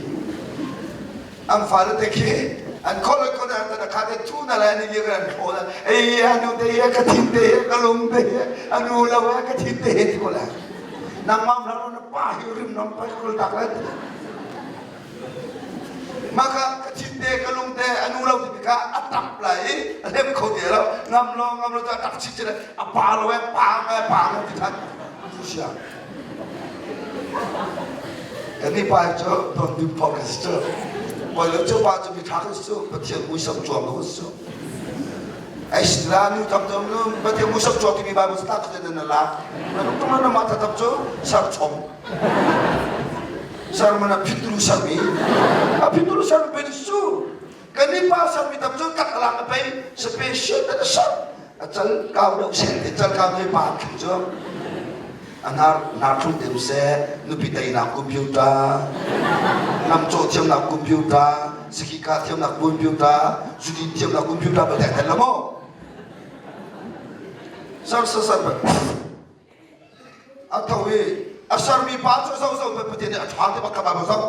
An fale te khi an khol an khol an kha te thu na lai ni kan tho na ei anu te he ka thin te he ka lung te he anu lo he ka thin te he ti ko la nang mam la na pa hi rim nam pa kul tak lai Maka ka thin te ka lung te a nu lo ti tikah a tap lai i a hlem kho ti lo ngam lo ngam lo a tap chin chin a pa lo e pa e pa lo ti than sia kan ni pa cu don dim phok ka si cu poi lo cu pa cu mi tha ka si cu Pathian muisam chuang lo ka si cu ai sila nu tam tam nu Pathian muisam chuang timi Bible ta ka na la na tung na ma ta tam cu sar chom Sarman a phitru sarmi a phitru sarmi pe su. Kan nih pa sermi tam cu tak lang a pei special te ser a cal kau deuh seh te cal kau te pa thlu cu a hnar hnar thlu dem seh nupi teinak computer lam cawh thiamnak computer siki ka thiamnak computer zudin thiamnak computer ba tek la mo sar sar sar A tho i a sermi pa cu zoh zoh Pathian nih a ṭha ti bak kha Baibal zoh.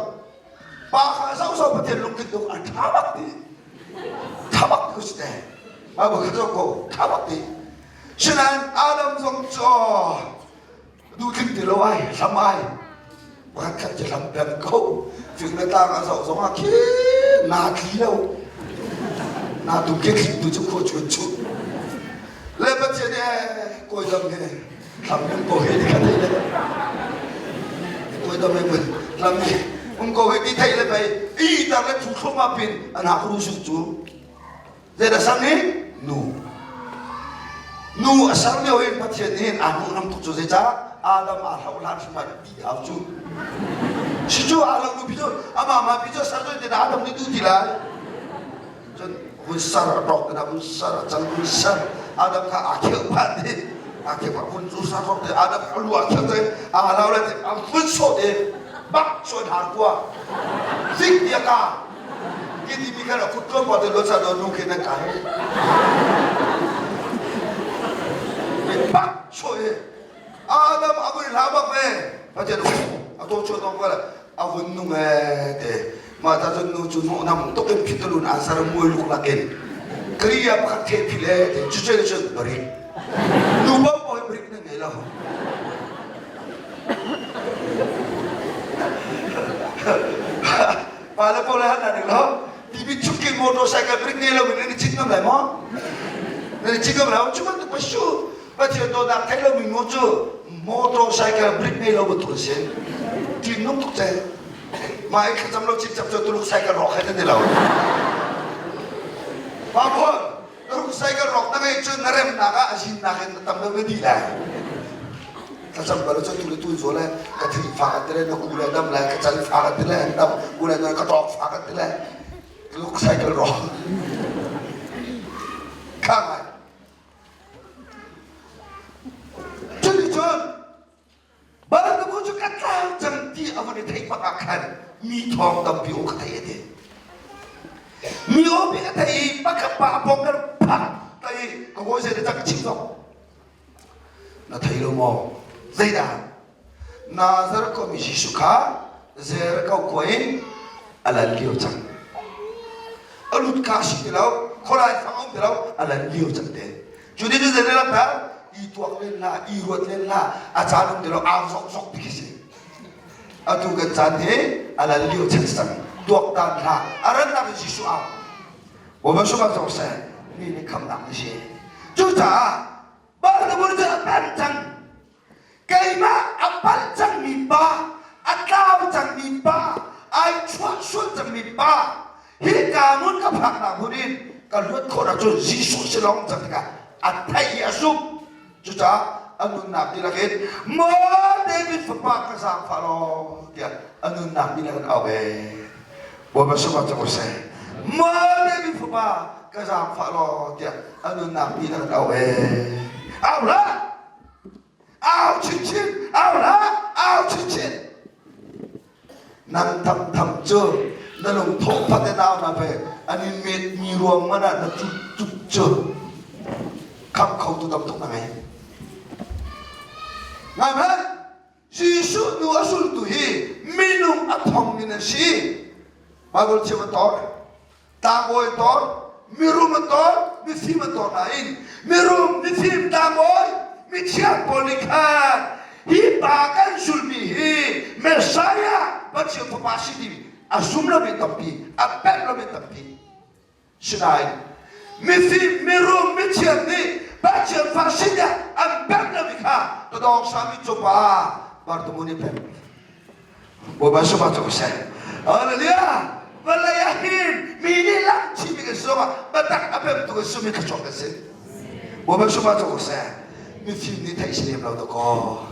Pa kha zoh zoh Pathian lungthin tuk a ṭha bak ti. Ṭha bak ti si te. Baibal kha zoh ko ṭha bak ti. Sinain Adam zong cu duhtling ti lo ai hlam ai pakhat khat cu hlam peng ko fing le tlang a zoh zong ah khi naa tli lo naa tum khi thli tu cu khua chuan chu le Pathian nih kawi dam he Thlam um ko hi ti kha thei le kawi dam he thlam hi um ko hi ti thei le pei i tar le thu thlum ah pin an hak ru su cu zei dah sang hi nu nu a ser lio hin Pathian nih aa hmuh nam tuk cu zeicah Adam aa hloh hlan hrim ah ti au cu si cu aa hloh nu pi cu amah ma pi cu ser cu ti Adam nih tu ti lai Cun hun ser a ṭawk tikah hun ser a cang hun ser Adam kha aa kheuh phan i aa kheuh phan hun cu ser ṭawk te Adam a lu aa kheuh te aa lau le te a hun sawh te bak chuan har kua zik ti a ka ki ti mi khan a kut tlawm pa te lo sa do nu khin nan kai bak chuah i Adam a vui hlah bak ve Pathian a to chuah tong ko a vun nung ee te mah ta cun nu cu hnawhnam tuk in phitalun an sar muai luk lakin Korea pakhat the phil ee te cu cun cun barik nu bo bo hi barik na ngei lo pa le pawl han na lo tibi chukin motorcycle barik ngei lo min ni cit ngam lai maw na cit ngam lai chu bantuk pa shu Pathian dawtnak theih lomi nu cu motorcycle brake ngei lo bantuk an si. Ṭihnung tuk ce. Mah i thlacam lo chipchap cu Tuluk cycle rawk he ti lo. Pa Paul, Tuluk cycle rawk na ngeih cun na remnak ah a zinnak in na tam deuh na dih lai. Thlacam bal cu tu le tu zaw le ka thil fak an ti le na ku le dam le ka cal fak an ti le an dam ku le ka tawk fak an ti le Tuluk cycle rawk. Kha ngai. Cuticun Barnabas cu ka tlau cang ti a vun i theih bak ah khan mi thawng tampi aw ka thei a ti. Mi aw pi ka thei i pakhat pa a pawng kan phak ta i ka hawi zei cang ka chim zong. Na thei lo maw? Zeidah? Nazareth khuami Jesuh kha Jericho khua in a lan lio cang. A lut ka si ti lo, khualai fang um ti lo, a lan lio cang te. Cu ti cu zei lam dah i tuak len la, i ruat len la, a caan um ti lo, au zok zok ti khi si. Atu kan caan hi a lan lio chan cang. Tuaktan hlah, a rannak in Jesuh au. Bawipa sungah zong seh, mi nih khamnak ni si. Cucaah Barnabas cu a tan cang. Keimah a palh cangmi pa, a tlau cangmi pa, ai chuahsual cangmi pa, hika hmun ka phaknak hmun in ka luat khawh ahcun Jesuh si lawng cang tikah a theih i a zumh. Cucaah a nunnak dihlak in maw David fapa ka zaangfah law tiah a nunnak dihlak in au ee. Bawipa sungah cang seh. Maw David fapa ka zaangfah law tiah a nunnak dihlak in au ee. Au hlah! Au chinchin, au hlah, au chinchin. Nang tham tham cu na lungthawh phat in au na pe an in met mi ruang man ah na cut cut cu kham kho tu tam tuk na ngei. Ngai hmanh, Jesuh nu a sultu hi minung a thong in an si. Bible chim an tor. Tlangbawi an tor, mirum an tor, mifim an tor nain mirum, mifim, tlangbawi, mithiang pawl nih khan hi pa kan zulmi hi Messiah Pathian Fapa si ti a zum lomi tampi, a pemh lomi tampi. Sinain mifim, mirum, mithiang nih Pathian fa si tiah an pemh lomi kha tadawng sami cupa Bartimu nih pemh. Bawipa sungah cu seh. Hallelujah! Vawlei ah hin mi nih lang chimi kan sungah biatak a pemtu kan sumi thluachuak kan si. Bawipa sungah cu seh. Mifim nih theih si lem lo dakaw.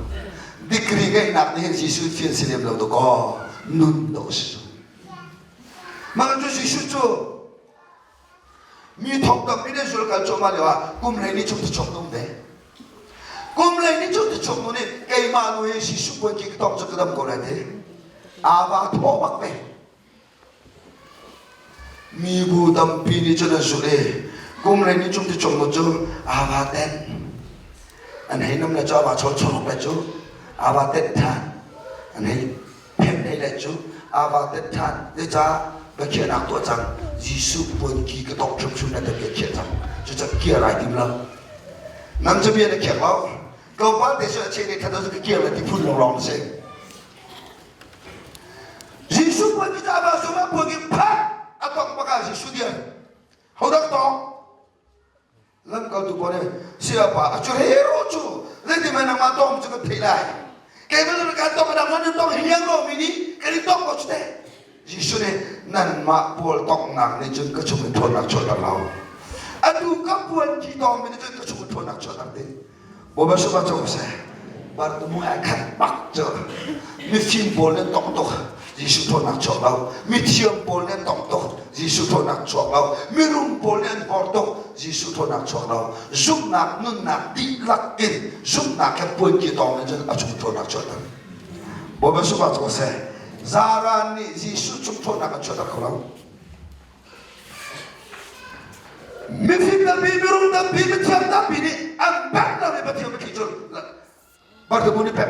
Degree ngeihnak nih hin Jesuh fian si lem lo dakaw. Nun dawh si. Mah cu Jesuh cu. Mi thong tampi nih zul kal cuahmah lio ah kum 12 chung ti chuak nung ve. Kum 12 chung ti chuak nu nih keimah nu hi Jesuh puan ki ka tong cu ka dam ko lai ti. Ava thaw bak ve. Mibu tampi nih cun an zulh i kum 12 chung ti chuak nu cu ava tenh. An hei nam le cu ava chawl chorok le cu ava tenh than. An hei phenh hlei le cu ava tet ṭhan zeicah biakhiahnak tuah cang Jesuh puanki ka tawk hrimhrim na bia khiah cang cucu kir ai tim lo nang cu bia na khiak lo tlawmpal te cu a cheh ne that cu ka kir le ti phun lawnglawng na si Jesuh puanki ca ava sung ah puanki phak a tong bak ah Jesuh dir hodak tong Lamkaltu pawl nih sayapa a cu hero cu zeitin mah nangmah tong cu kan theih lai keimah cu kan tong adang nan tong hi liang mi nih kan i tong ko cu teh Jesuh nih nanmah pawl tongnak nih cun ka chung in ṭhawnnak chuahter lo atu ka puan ki tong mi nih cun ka chung in ṭhawnnak chuahter ding Bawipa sungah cawk seh. Bartimu ai khat bak cu mifim pawl nih tong tuk Jesuh ṭhawnnak chuak lo. Mithiam pawl nih tong tuk Jesuh ṭhawnnak chuak lo. Mirum pawl nih an hor tuk Jesuh ṭhawnnak chuak lo. Zumhnak nunnak dihlak in zumhnak he puanki tong in cun a chung ṭhawnnak chuahter. Bawipa sungah cawk seh. Zaran nih Jesuh chung ṭhawnnak an chuahter kho lo. Mifim tampi, mirum tampi, mithiam tampi nih an pek lo i Pathian biathli cu Bartimu nih pek.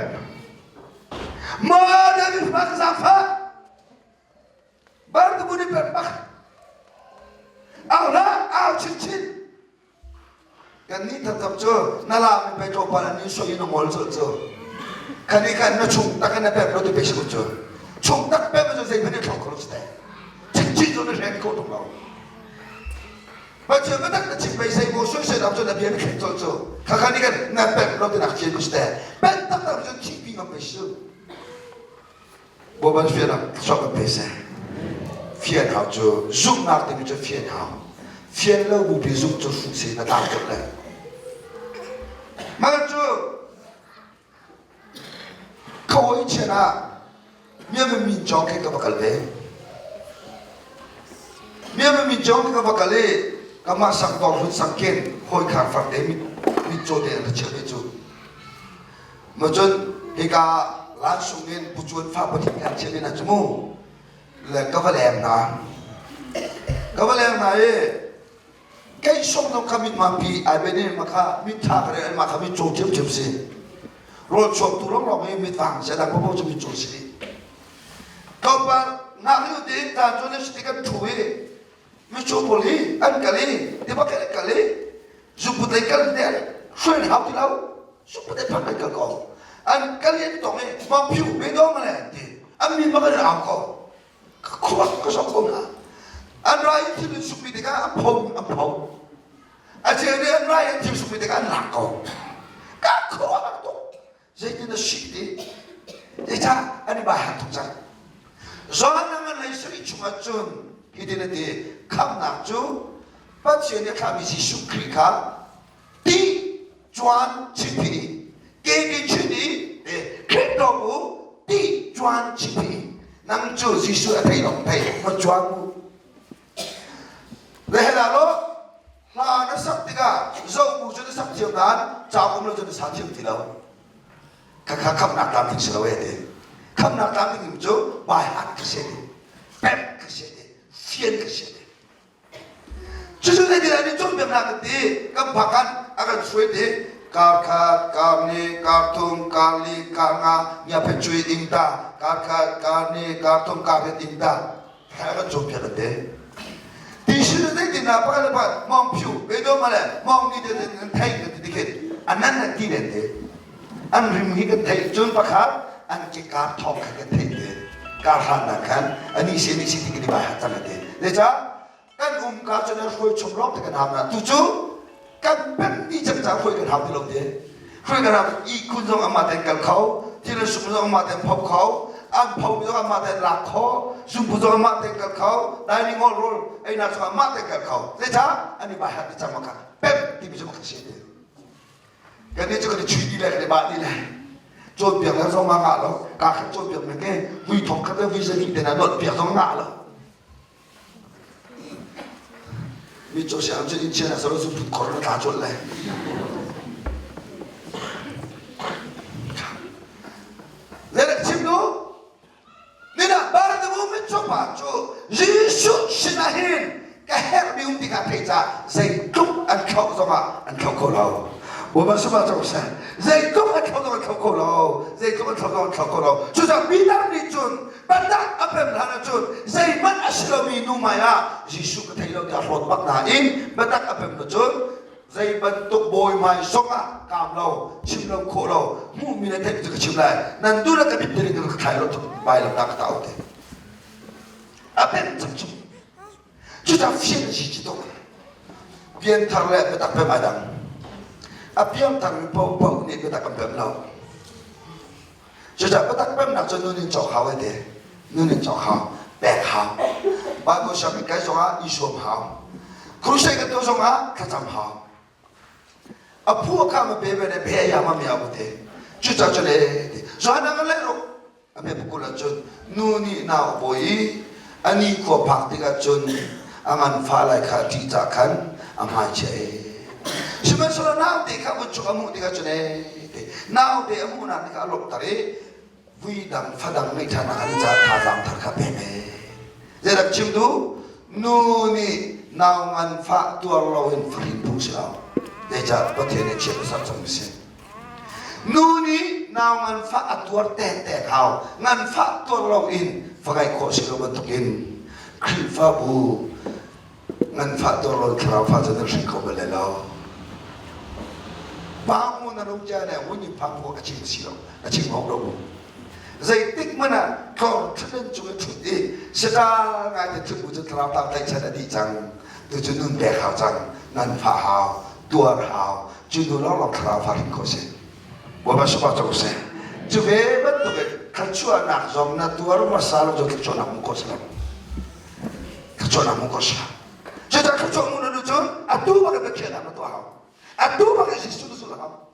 Maw David fa ka zaangfah. Bartimu nih pek bak. Au hlah, au chinchin. Kannih taktak cu na lam in pei tlawmpal an in soi in na ngol colh cu. Khanih khan na chung tak in na pek lo ti pei si cu. Chung tak pek cu zeihmanh in thlong kho lo si te. Chinchin cu na hren kho tuk lo. Pathian biatak na chim pei sei maw soi soi cu na bia na khen colh cu. Kha kha nih khan na pek lo ti nak chian ku si te. Pek taktak cun thihpi ngam pei si. Bawipa fiannak chuak kan pe seh. Fian hau cu zumhnak timi cu fian hau. Fian lo bupi zumh cu hruh si na tlang tuk le. Mah cu khawi chian ah miam min cawng khi ka va kal ve. Miam min cawng khi ka va kal i kamah sang tawng hun sang ken hawi khar far te mit mit caw te an ra chiah ve cu. Macun hika lansung in Pu Cuan fa pathum he chiah in cu mu le ka va leng hna. Ka va leng hna i kei song zong kha mit pi ai ben in makha mit tha ka re ma kha mit caw thiam thiam si. Rawl chuak tu rong rong i mit vang se dang popo cu mit caw si. Tlawmpal ngak yu te ta cu ne si kan thu i micu pawl hi an kal i tibak an kal i zuput lei kal te hruai hau ti lo zuput lei phak an kal ko an kal i an tong i ma phiu be do ma le an ti an mi bak an au ko ka khuak ka sok ko na an rai in thil in sukmi tikah an pho an pho a cheu nih an rai in thil sukmi tikah an lak ko ka khuak tuk Zeitin a si ti? Zeicah an i baihat tuk cang? Johan a ngan lei sarih chungah cun hitin a ti, khamhnak cu Pathian nih a thlahmi Jesuh Khrih kha ti cuan chimpi ke ke chin i Khrih dawk u ti cuan chimpi nang cu Jesuh a thei dong thei va cuan u le hela lo Hla na sak tikah zohbu cu na sak thiam nain cauk um lo cu na sa thiam ti lo. Khakha khamnak tlamtling si lo e ti. Khamnak tlamtling cu by heart ka si ti. Pemh ka si ti. Fian ka si ti. Cucu zeitin an i cawnpiaknak kan ti kan phak a kan hruai ti kar khat kar ni kar thum kar li kar nga nya phet chui ing ta kar khat kar ni kar thum kar riat ing ta a kan cawnpiak an ti. Ti sin zeitin ah pakhat le pakhat mong phu ve do ma le mong ni te an thei kan ti khin an nan an ti len te an rim hi kan thei cun pakhat an ke kar thong khan kan thei te kar hlan nak khan ani se ni si ti kan i bai hat cang te le cha kan um ka cun an hruai chung lawng te kan ham na tu cu kan pem ni cang ca hruai kan hau ti lo te hruai kan hau ihkhun zong amah tein kal kho thil sum zong amah tein pho kho an pho zong amah tein lak kho zumpu zong amah tein kal kho dining hall rawl einak zong amah tein kal kho zeicah an i bai hat cang maka pem timi cu maka si te kan nih cu kan i chui ti le kan i bah ti le cawnpiak le zong ngah lo ka khat cawnpiak me ke vui thong khat le vui zali te na dot piak zong ngah lo. Mitcaw siang cun inn chian ah salo zungput kor na tla colh le. Zeidah chim du? Nina Barnabas mitcaw pa cu Jesuh sinah hin ka herhmi um ti kha theih caah zeitluk an thlauh zongah an thlauh kho lo. Bawipa sungah cang seh. Zeitluk an thlauh zong an thlauh kho lo. Zeitluk an thlauh zong an thlauh kho lo. Cucaah Peter nih cun Biatak a pem hlan ahcun zeihmanh a si lomi nu hmaiah Jesuh ka thei lo tiah hlawt bak nain biatak a pem cun zei bantuk bawi hmai zongah kaam lo chim lo khawh lo hmuhmi le theihmi cu ka chim lai nan tu le ka bit tirin ka thlai lo bai lo ta ka ta te a pem cang cu cucang fian a si ci tuk pianthar le biatak pem ai dang a piangthar mi paohpaoh nih biatak an pem lo Cucaah biatak pemnak cu nun in cawk hau te. Nun in cawk hau. Pek hau. Bible sianginn kai zongah i zuam hau. Crusade kan tuah zongah thlacam hau. A phu a kham a pe ve ne be ya ma mi au te. Cucaah cu le te. Johan ang le ro a me pukul ahcun nu nih nau a pawi i a ni khua phak tikah cun a ngan fa lai kha ṭih ca khan a hmai chia e. Sihmanhsehlaw naute kha vun cuk a hmuh tikah cun e te naute a hmuhnak nih kha a lawmhter i vui dang fadang ngeih ṭhannak an i caah thazaang thar kha pek e. Zeidah chim duh? Nu nih nau nganfah tuar loin fahrin phung si lo. Zeicah Pathian nih chiat a ser cang mi si. Nu nih nau nganfah a tuar tengteng hau. Nganfah tuar loin fa ngeih khawh si lo bantukin Khrihfabu nganfah tuar lo thlarau fa cu nan hrin kho bal lai lo. Pa ngun a ro cia le hun in phang ko a chim si lo, a chim hawk lo mu. Zeitik hmanh ah tlor ṭhutdan cung i ṭhut i sata ngai te ṭhut bu cu thlarau tang tlaihchan a dih cang. Tu cu nun pek hau cang, nganfah hau, tuar hau, cu hnu lawnglawng thlarau fa hrin khawh si. Bawipa sungah cang seh. Cu ve bantuk in thluachuahnak zong na tuar hmasa lo cu thluachuahnak hmuh khawh si lo. Thluachuahnak hmuh khawh si lo. Cucaah thluachuah hmuh na duh cun atu bak in biakhiahnak na tuah hau. Atu bak in Jesuh na zulh hau.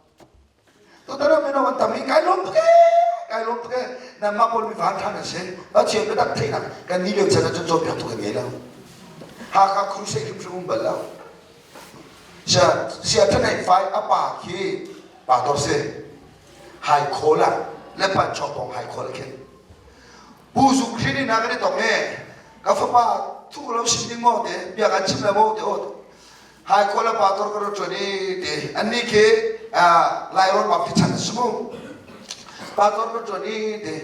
Tutan ah mino an tam i kai lawm tuk ee, kai lawm tuk ee. Nanmah pawl mi van ṭha nan si. Pathian biatak theihnak kan ni lio chan ah cun cawnpiak tuk kan ngei lo. Hakha crusade hrimhrim um bal lo. Sia sia thanai fai a pa khi pa tor si. Hai khawl ah le pan chawpong hai khawl khin. Pu Zung Hrin in kan i tong e ka fapa thu lo sim ding maw te bia kan chim le maw te o Hai khual pa tor ka ṭuan i ti annih khi Lairawn baptist chan a si mu. Pa tor ka ṭuan i ti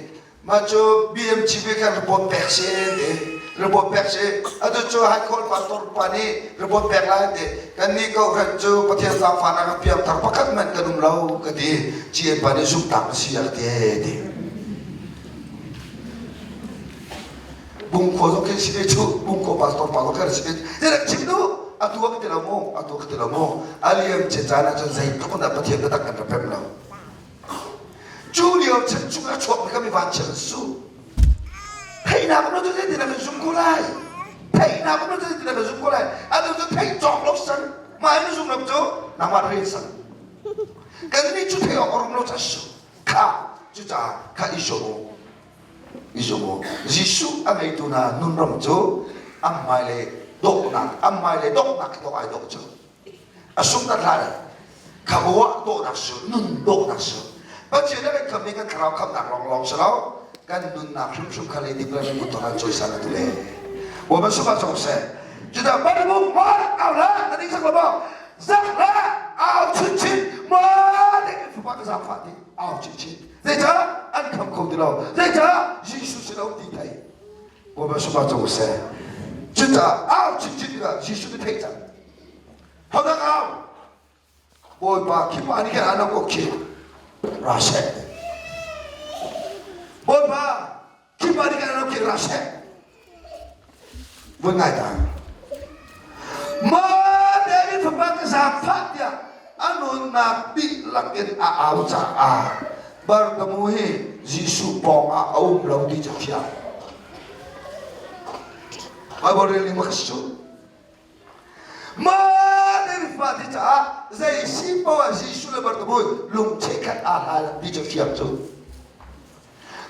mah cu BMGB khan report pek si ti report pek si atu cu hai khual pa tor pa nih report pek lai ti kannih ko khan cu Pathian zaangfahnak a piangthar pakhat hmanh kan um lo ka ti GM pa nih zumhtak na si a ka ti ti Bungkhua zong khi si ve cu Bungkhua pastor pa zong khi si ve ti chim du atu ka ti lo mu atu ka ti lo mu a liam che caan ah cun zeitluk in dah Pathian biatak kan ra pem lo cu lio chan chung a chuak mi kha mi vanchiat an su theihnak um lo cu zeitin kan zum ko lai theihnak um lo cu zeitin kan zum ko lai atu cu theih cawk lo sang mah in zum lo cu nangmah rin sang kan nih cu theih awk a rum lo ca su kha cucaah kha i zuam I zum u. Jesuh a ngeitu hna nunram cu an hmailei dawhnak, an hmailei dawhnak khi dawh ai dawh cu. A sung tat hlah le khabaw dawhnak su, nun dawhnak su. Pathian a kan khammi kan thlarau khamnak lawnglawng si lo, kan nunnak hrimhrim kha le dik le mut an cawisan a tu le. Bawipa sungah cong seh. Cudah banbung ma au la, na ding sak lo maw? Zak la, au chinchin, ma ding fapa ka zaangfah ti, au chinchin. Zeicah an kham kho ti lo? Zeicah Jesuh si lo ti thei? Bawipa sungah co seh. Cucaah au chinchin tikah Jesuh nih theih cang. Hodah au? Bawipa khi pa nih khan an ko khi ra seh. Bawipa khi pa nih khan an khi ra seh. Vun ngai ta. Ma David fapa ka zaangfah tiah a nunnak dihlak in a au caah Bartamu hi Jesuh pawng ah a um lo ti cu fiang. Bible rel ning ma ka si cu. Ma David fapa ti caah zei si poah Jesuh le Bartamu lung cheukhat aa hal ti cu fiang cu.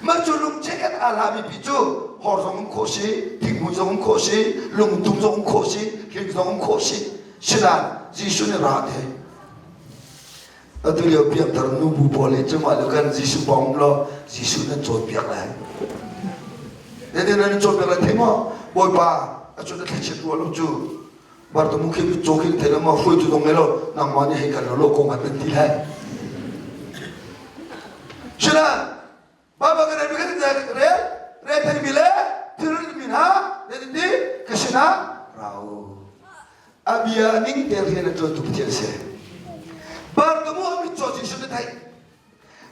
Mah cu lungche kan aa hlami pi cu hor zong um khawh si, thinghmui zong um khawh si, lungtum zong um khawh si, hling zong um khawh si. Sinain Jesuh nih ra te. Atu lio piangthar nubu pawl nih cun mah lu kan Jesuh bawng law Jesuh nan cawnpiak lai. Zeitin nan cawnpiak lai thei maw? Bawipa a cu na thlachiat ruah lo cu. Bartamu khi mitcaw khi thei lo maw hruaitu zong ngei lo nangmah nih hei kal lo ko ngat nan ti lai. Sinain Baibal kan rel kan rel re theimi le thilrit mi hna nan ti ka sinah ra u. A bia ning te rian a ṭuantu Pathian si. Bartamu a mitcaw Jesuh na theih.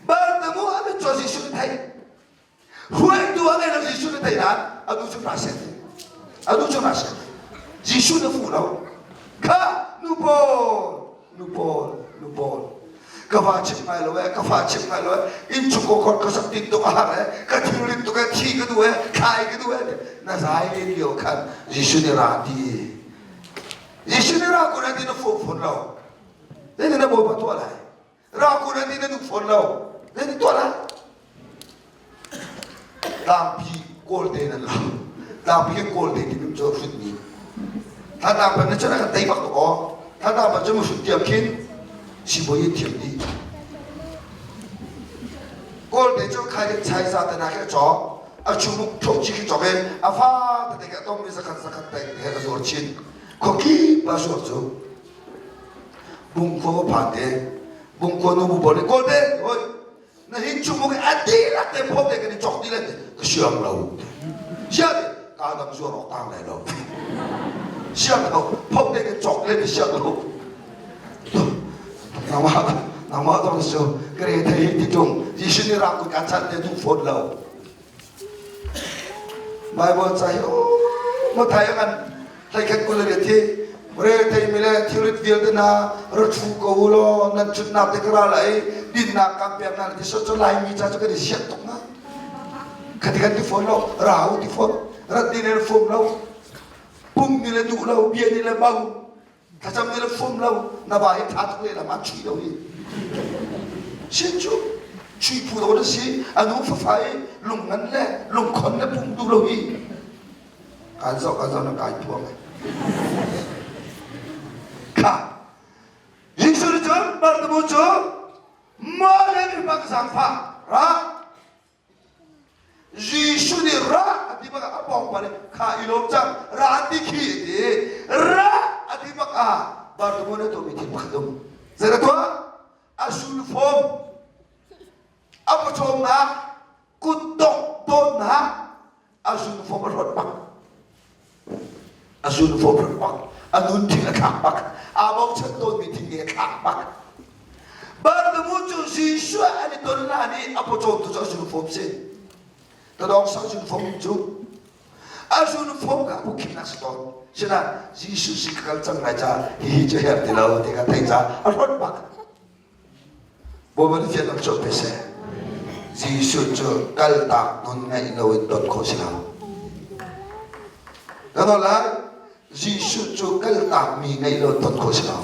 Bartamu a mitcaw Jesuh na theih. Hruaitu a ngei lo Jesuh na theih nain a nu cu ra seh ti. A nu cu ra seh ti. Jesuh na fuh lo. Kha nu pawl, nu pawl, nu pawl. Ka fa chim ngai lo eh, ka fa chim ngai lo eh, inn chung ko khor ka sak tin tuk a har eh, ka thilrit tuk eh, thi ka duh eh, thlai ka duh eh. Na zai len lio khan Jesuh nih ra ti. Jesuh nih ra ko na ti na fuh fawn lo. Zeitin na bawipa tuah lai? Ra ko na ti na duh fawn lo. Zeitin tuah lai? Tlangpi Kawlte nan lo. Tlangpi hi Kawlte ti mi cu hrutmi. Thantlang peng na cun a kan tei bak tuk aw. Thantlang peng cu mu tiam khin sibawi thiam dih. Kawlte cu khai chai za te na khi a cawk. A chumuk thok chi khi cawk i a fa tete khi a tom mi zakhat zakhat peng he a zuar chin. Khuakip a zuar cu. Bungkhua va phan te. Bungkhua nu bu pawl nih Kawlte hoi na hin chung a dihlak te phom te kan i chok dih le ka siang lo siang ka dang zuar awk tang lai lo siang lo phom te kan chok le ka siang lo nangmah nangmah dong su ka re thei ti tung Jesuh nih rak kan chan te duh fawn lo Bible ca hi mo thai kan hlei khat kul le thi re thei mi le thilrit vialte na ra thu ko u law nan thutnak te ka ra lai dinnak kan pek na ti so cu laimi ca cu kan i sian tuk na khati kan ti fawn lo ra u ti fawn rat ni le fum lo pum ni le duh lo bia ni le bang Thlacam nih le fum lo na va hi tha tuk lehlam ah chui lo hi. Sin cu chui phu lo na si a nu fafa i lungngan le lungkhon le pum duh lo hi. Kan zoh kan zoh na kai phuang ai. Kha Jesuh nih cun Bartimaeus cu mah le mipa ka zaangfah ra Jesuh nih ra a ti bak ah a pawngpa nih kha i lawm cang ra ti khi a ti ra a ti bak ah Bartimaeus nih a tuahmi thil pakhat um zei dah tuah a sulfawm a pawcawmnak kutdong dawtnak a zunfawm a hlawt bak a zunfawm hlawt bak a nun thing a thlak bak aa bochan tawnmi thing nih a thlak bak Bartimaeus cu Jesuh an i ton hlan i a pawcawmtu cu a zunfawm si tadawng sang zunfawm cu a zunfawm kha a khimnak si tawn sinain Jesuh si ka kal cang lai caah hihi cu herh ti lo ti kha theih caah a hlawt bak Bawipa nih fiannak cu pe seh. Jesuh cu kaltak nun ngeih loin don khawh si lo. Kan nawl lai, Jesuh cu kaltakmi ngeih lo don khawh si lo.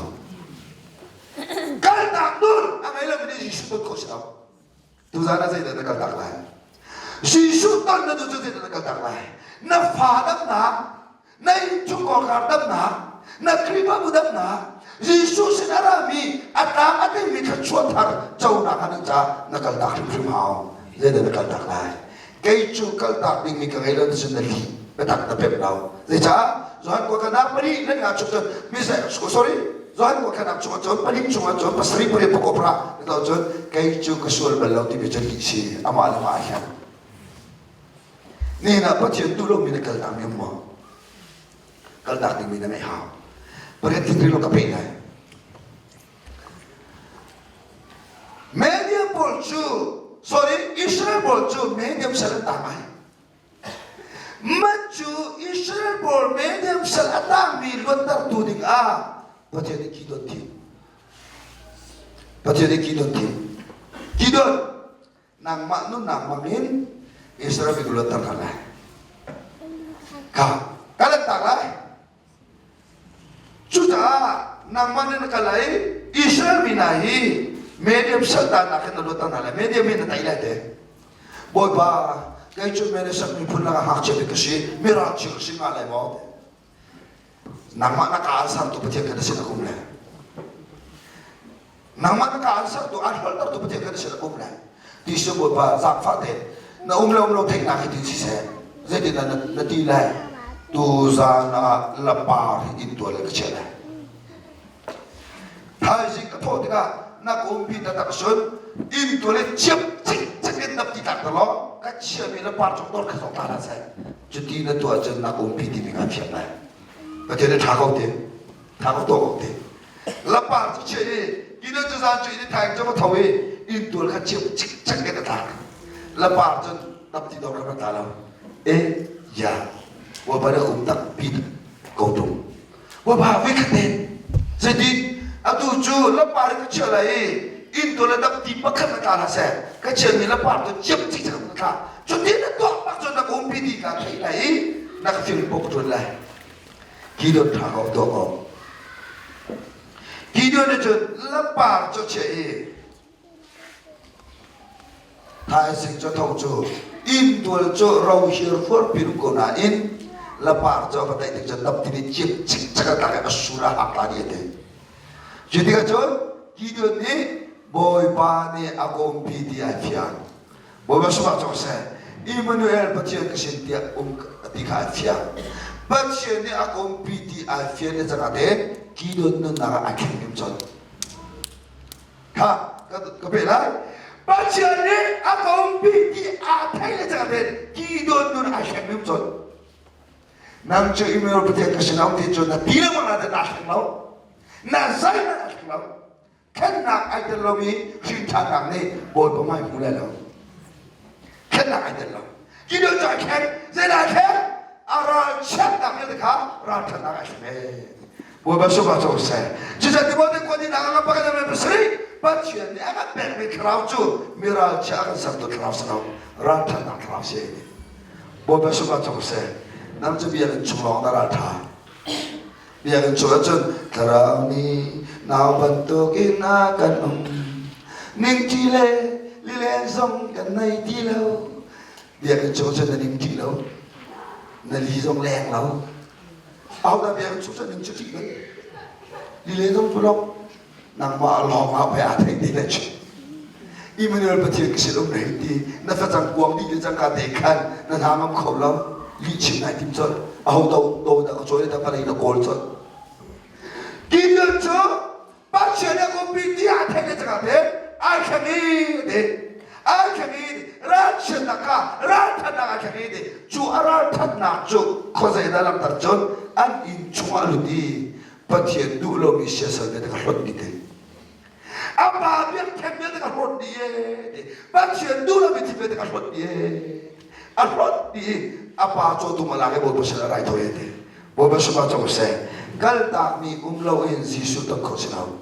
Kaltak nun a ngei lomi nih Jesuh don khawh si lo. Tuzaan ah zeidah na kaltak lai? Jesuh ton na duh cu zeidah na kaltak lai? Na fa damnak, na innchungkhar damnak, na Khrihfabu damnak, Jesuh sin a rami a tlang a tlingmi thluachuah thar conak ah nan caah na kaltak hrimhrim hau. Zeidah na kaltak lai? Kei cu kaltak dingmi ka ngei lo ti cun na lih biatak na pemh lo. Zeicah? Johan kua kanak pali nan nga chung cun mi sorry Johan kua kanak chung cun pali chung cun pasarih pariat pakua para to cun kei cu ka sual bal lo timi cu lih si amah le mah hian nihin ah Pathian duh lomi na kaltak mi um maw kaltak dingmi na ngeih hau pariat thing lo ka peh lai Medium pawl cu sorry Israel pawl cu medium sal an tang ai Man cu Israel pawl medium sal a tangmi luattertu ding ah Pathian nih Gideon thim. Pathian nih Gideon thim. Gideon, nangmah nunnak hmangin Israel mi luatter hna lai. Kha, ka lanhtak lai. Cucaah nangmah nih na kal lai Israel mi hna hi medium saltannak hin na luatter hna lai. Medium hi na tei lai te. Bawipa, kei cu Manasseh miphun lakah ngakchia bik ka si, miralchia ka si hnga lai maw? Nangmah na ka an sertu Pathian kha na sin a um le. Nangmah na ka an sertu an hloltertu Pathian kha na sin a um le. Ti si Bawipa zaangfah tein na um le um lo theihnak hi tin siseh zeitindah na, na ti lai tuzaan ah lapar hi inn tual in ka chiah lai. Thaizing ka thawh tikah na ka umpi taktak sun inn tual in chiap cikcek in dap ti tlak ta law ka chiami lapar cung dor kha zong tla hlah seh. Cuti na tuah cun na ka umpi timi kaa fiang lai. Pathian nih ṭha ko ti, ṭha ko tuah ko ti. Lapar cu chia i inn cu zan cu inn i thaing cu va tho i inn tual kha chiap cikcek in a tlak. Lapar cun dap ti dor kha va tla lo. E ya, Bawipa na kum tak pi ko ṭung. Bawipa voikhat te zeitin atu cu lapar ka chia lai i inn tu le dapti pakhat na tla hlah seh ka chiami lapar tu ciap cikcek na tla cutin na tuah bak cun na ka umpi ti ka theih lai i na ka fing pok ṭun lai Gideon ṭha ko tuah ko Gideon nih cun lapar cu chia i Thaizing cu tho cu inntual cu ro hirfuar pin ko nain lapar cu a va taih tik cun dapti nih cip cikcek a tlak i a sur a hak ta dih a ti. Cu tikah cun Gideon nih Bawipa nih a kompi ti ai fiang. Bawipa sungah cawk seh. Immanuel Pathian ka sin tiah um ti kha ai fiang. Pathian nih a kompi ti ai fian le cangah te Gideon nunnak ah a thleng hrim colh. Kha ka pe lai. Pathian nih a ka umpi ti aa thei le cang ten Gideon nun ai hleng nim cun. Nang cu Emmanuel Pathian ka sin um ti cun na ti lengmang na naa hleng lo. Na zai na naa hleng lo. Thlennak ai tel lomi hrinṭhannak nih Bawipa hmai hmu lai lo. Thlennak ai tel lo. Gideon cu ai thleng. Zeidah ai thleng? A ralchiatnak vialte kha ralṭhatnak ai thleng ee. Bawipa sungah cu seh. Cucaah Timote khua ni nak ah pakhat le pasarih Pathian nih a kan pekmi thlarau cu mi ralchia a kan sertu thlarau si lo, ralṭhatnak thlarau si. Bawipa sungah cu seh. Nang cu biakinn chung lawng na ralṭha. Biakinn chung ahcun thlarau nih nau bantukin a kan um. Ningṭi le lilen zong kan nei ti lo. Biakinn chung cun na ning ṭi lo. Na li zong leng lo. Ahodah biakinn chung cun ning cu ṭih bal. Lilen zong pu lo. Nangmah lawng ah pei aa theih ti le cu. Emmanuel Pathian ka sin um na hei ti. Na facang kuang dih le cangka te khan na hna ngam kho lo. Lih chim nai tim colh. Aho do do dah ka cawi le palei na kawl colh. Gideon cu Pathian a umpi ti aa theih le cangka te ai thleng i ti ai thleng i ralchiatnak kha ralthatnak ai thleng i ti cu a ralthatnak cu khuazei dah langhter cun an inn chungah lut i Pathian duh lomi siasal vialte ka hlawt dih ti a pa biakṭheng vialte ka hlawt dih ee ti Pathian duh lomi thil vialte ka hlawt dih ee a hlawt dih i a pa cawtum a lak i Bawipa sin ah raithawi a ti Bawipa sungah cong seh kaltakmi um loin Jesuh ton kho si lo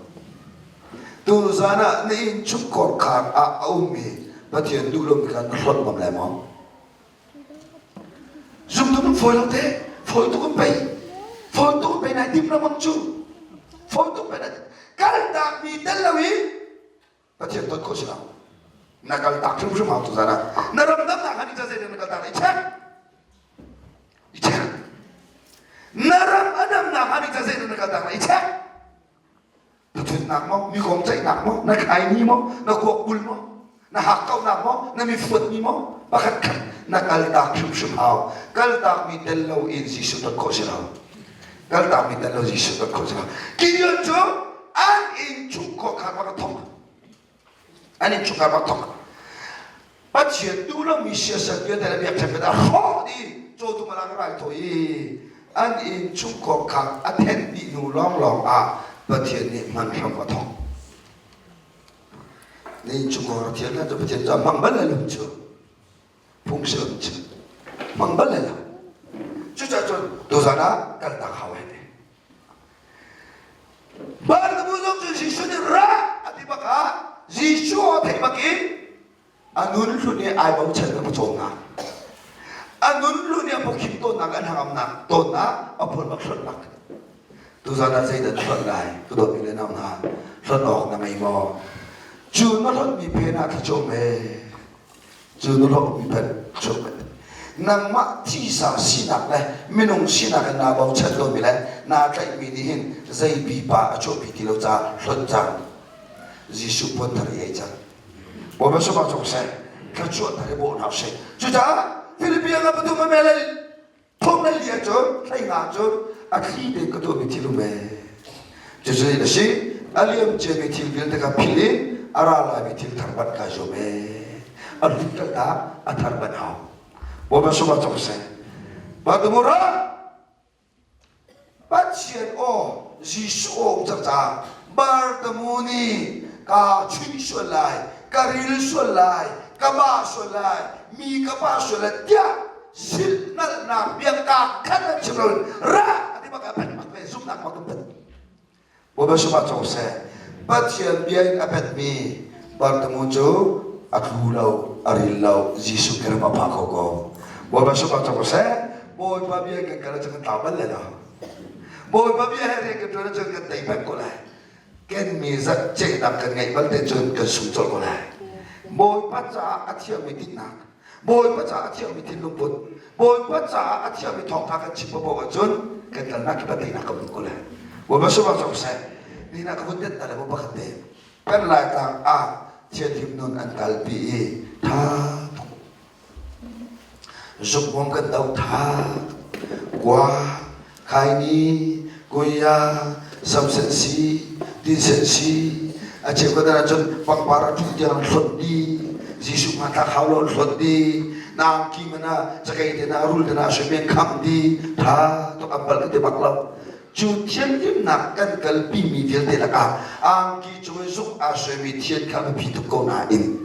tuzan ah na inn chungkhar khar ah a ummi Pathian duh lomi kha na hlawt ngam lai maw zumtu kan fawi lo te fawi tuk in pei fawi tuk in pei nai tim lengmang cu fawi tuk pei nai kaltakmi tel lo i Pathian ton khawh si lo na kaltak hrimhrim hau tuzan ah na ram damnak han i ca zeitin na kaltak i check i check na ram a damnak han i ca zeitin na kaltak i check na thutnak maw mi kong ceihnak maw na khaini maw na kuak bul maw na hakkauhnak maw na mi fuatmi maw pakhat khat na kaltak hrimhrim hau kaltak mi tel lo in Jesuh ton khawh si lo kaltak mi tel lo Jesuh ton khawh si lo Gideon cu an inn chungkhar kha rak thawk an inn chungkhar rak thawk Pathian duh lomi siasal vialte le biakṭheng vialte a hrawh dih cawtum a lak rai thaw i an inn chungkhar kha a thenh dih hnu lawnglawng ah Pathian nih hman hram a thawk na inn chungkhar a thian hlan cu Pathian cu a hmang bal lai lo cu phung si lo cu hmang bal lai lo cucaah cun tuzan ah kaltak hau he Barnabas zong cu Jesuh nih ra a ti bak ah Jesuh a theih bak in a nun hlun i ai bochan a pawcawmnak a nun hlun i a pawkhim tawnnak an hangamnak tawnnak a phun bak hlonhnak tuzan ah zeidah na hlonh lai ka dawtmi le nau hna hlonh awk na ngei maw cu na hlonhmi phen ah thlacawm he. Cu na hlawhmi pek chuak pek. Nangmah thisa sinak le minung sinak in naa bochan lomi le naa tlaihmi nih hin zei pipa a chuahpi ti lo caah hlonh cang. Jesuh puan thar i ei cang. Bawipa sungah cung seh, thluachuah thar i bawh hna usih. Cucaah Philippi nga pathum a mel thong le lia cu hlei nga cu a thli tein ka tuahmi thil um ee. Cucu a si, a liam ciami thil vialte kha philh i a ra laimi thil thar banh kai zuam ee. A hlun kal ta a thar banh hau. Bawipa sungah cung seh. Batumura Pathian aw Jesuh aw um cang caah Bartamuni kaa chuih sual lai, ka ril sual lai, ka ba sual lai, mi ka pa sual lai tiah silhnalhnak biaka khat an chim lo ra ati bak a pet bak ve zumhnak bak kan pet. Bawipa sungah cawk seh. Pathian bia in a petmi Bartimu cu a tlu lo, a ril lo, Jesuh Khrih a pha kho ko. Bawipa sungah cawk seh. Bawipa bia kan kal ahcun kan tlau bal lai lo. Bawipa bia he rian kan ṭuan ahcun kan tei peng ko lai. Kenmi zat cehnak kan ngeih bal te cun kan sung colh ko lai. Bawipa caah a thiangmi tinhnak, Bawipa caah a thiangmi thinlungput, Bawipa caah a thiangmi thawngtha kan chim paoh ahcun kan kalnak ki teinak kan hmu ko lai. Bawipa sungah cawk seh. Nihin ah ka vun tenh ta le pakhat te. Kan Laitlang ah thianhlim nun an kalpi i tha tuk. Zukmawm kan do tha tuk. Kua, khaini, kuya, samsensi, tinsensi, a cheukhat ahcun pangpar a ṭhu tiang an hlonh dih, Jesuh hmanthlak hau lo an hlonh dih, nangki man ah cakei te na rul te na hrim kham di tha tuk an bal ka ti bak lo. Cu thianhlimnak kan kalpi mi vialte lakah angki cung i zuk aa suaimi thian kha a biapi tuk ko nain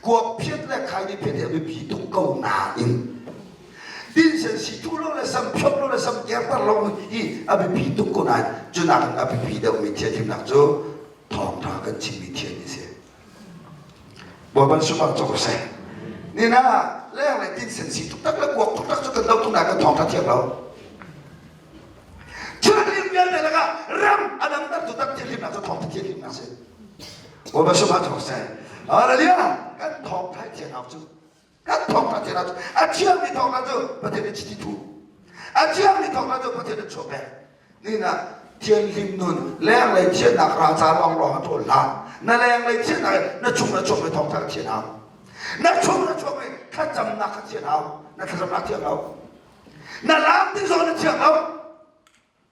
kuak phiat le khaini phiat hi a biapi tuk ko nain Tinsen si tu lo le sam phiop lo le sam kerter lo hi a biapi tuk ko nain cu nakin a biapi deuhmi thianhlimnak cu thawngtha kan chimmi thian hi si. Bawipa sungah cawk seh. Nina leng le tinsen si tuk tak le kuak tuk tak cu kan do tuk na kan thawngtha thiam lo. Thianhlim vialte lakah ram a damter tu tak thianhlimnak cu thawngtha thianhlimnak si. Bawipa sungah cawk seh. Hallelujah! Kan thawngtha thian hau cu. Kan thawngtha thian cu a thiangmi thawngtha cu Pathian nih chiti thu. A thiangmi thawngtha cu Pathian nih chuah pek. Nina thianhlim nun lenglei thiannak ra ca lawng lawng a ṭawl hlah. Na lenglei thiannak na chung na chuakmi thawngtha ka thian hau. Na chung na chuakmi thlacamnak kha thian hau. Na thlacamnak thiang lo. Na lam ding zong na thiang lo.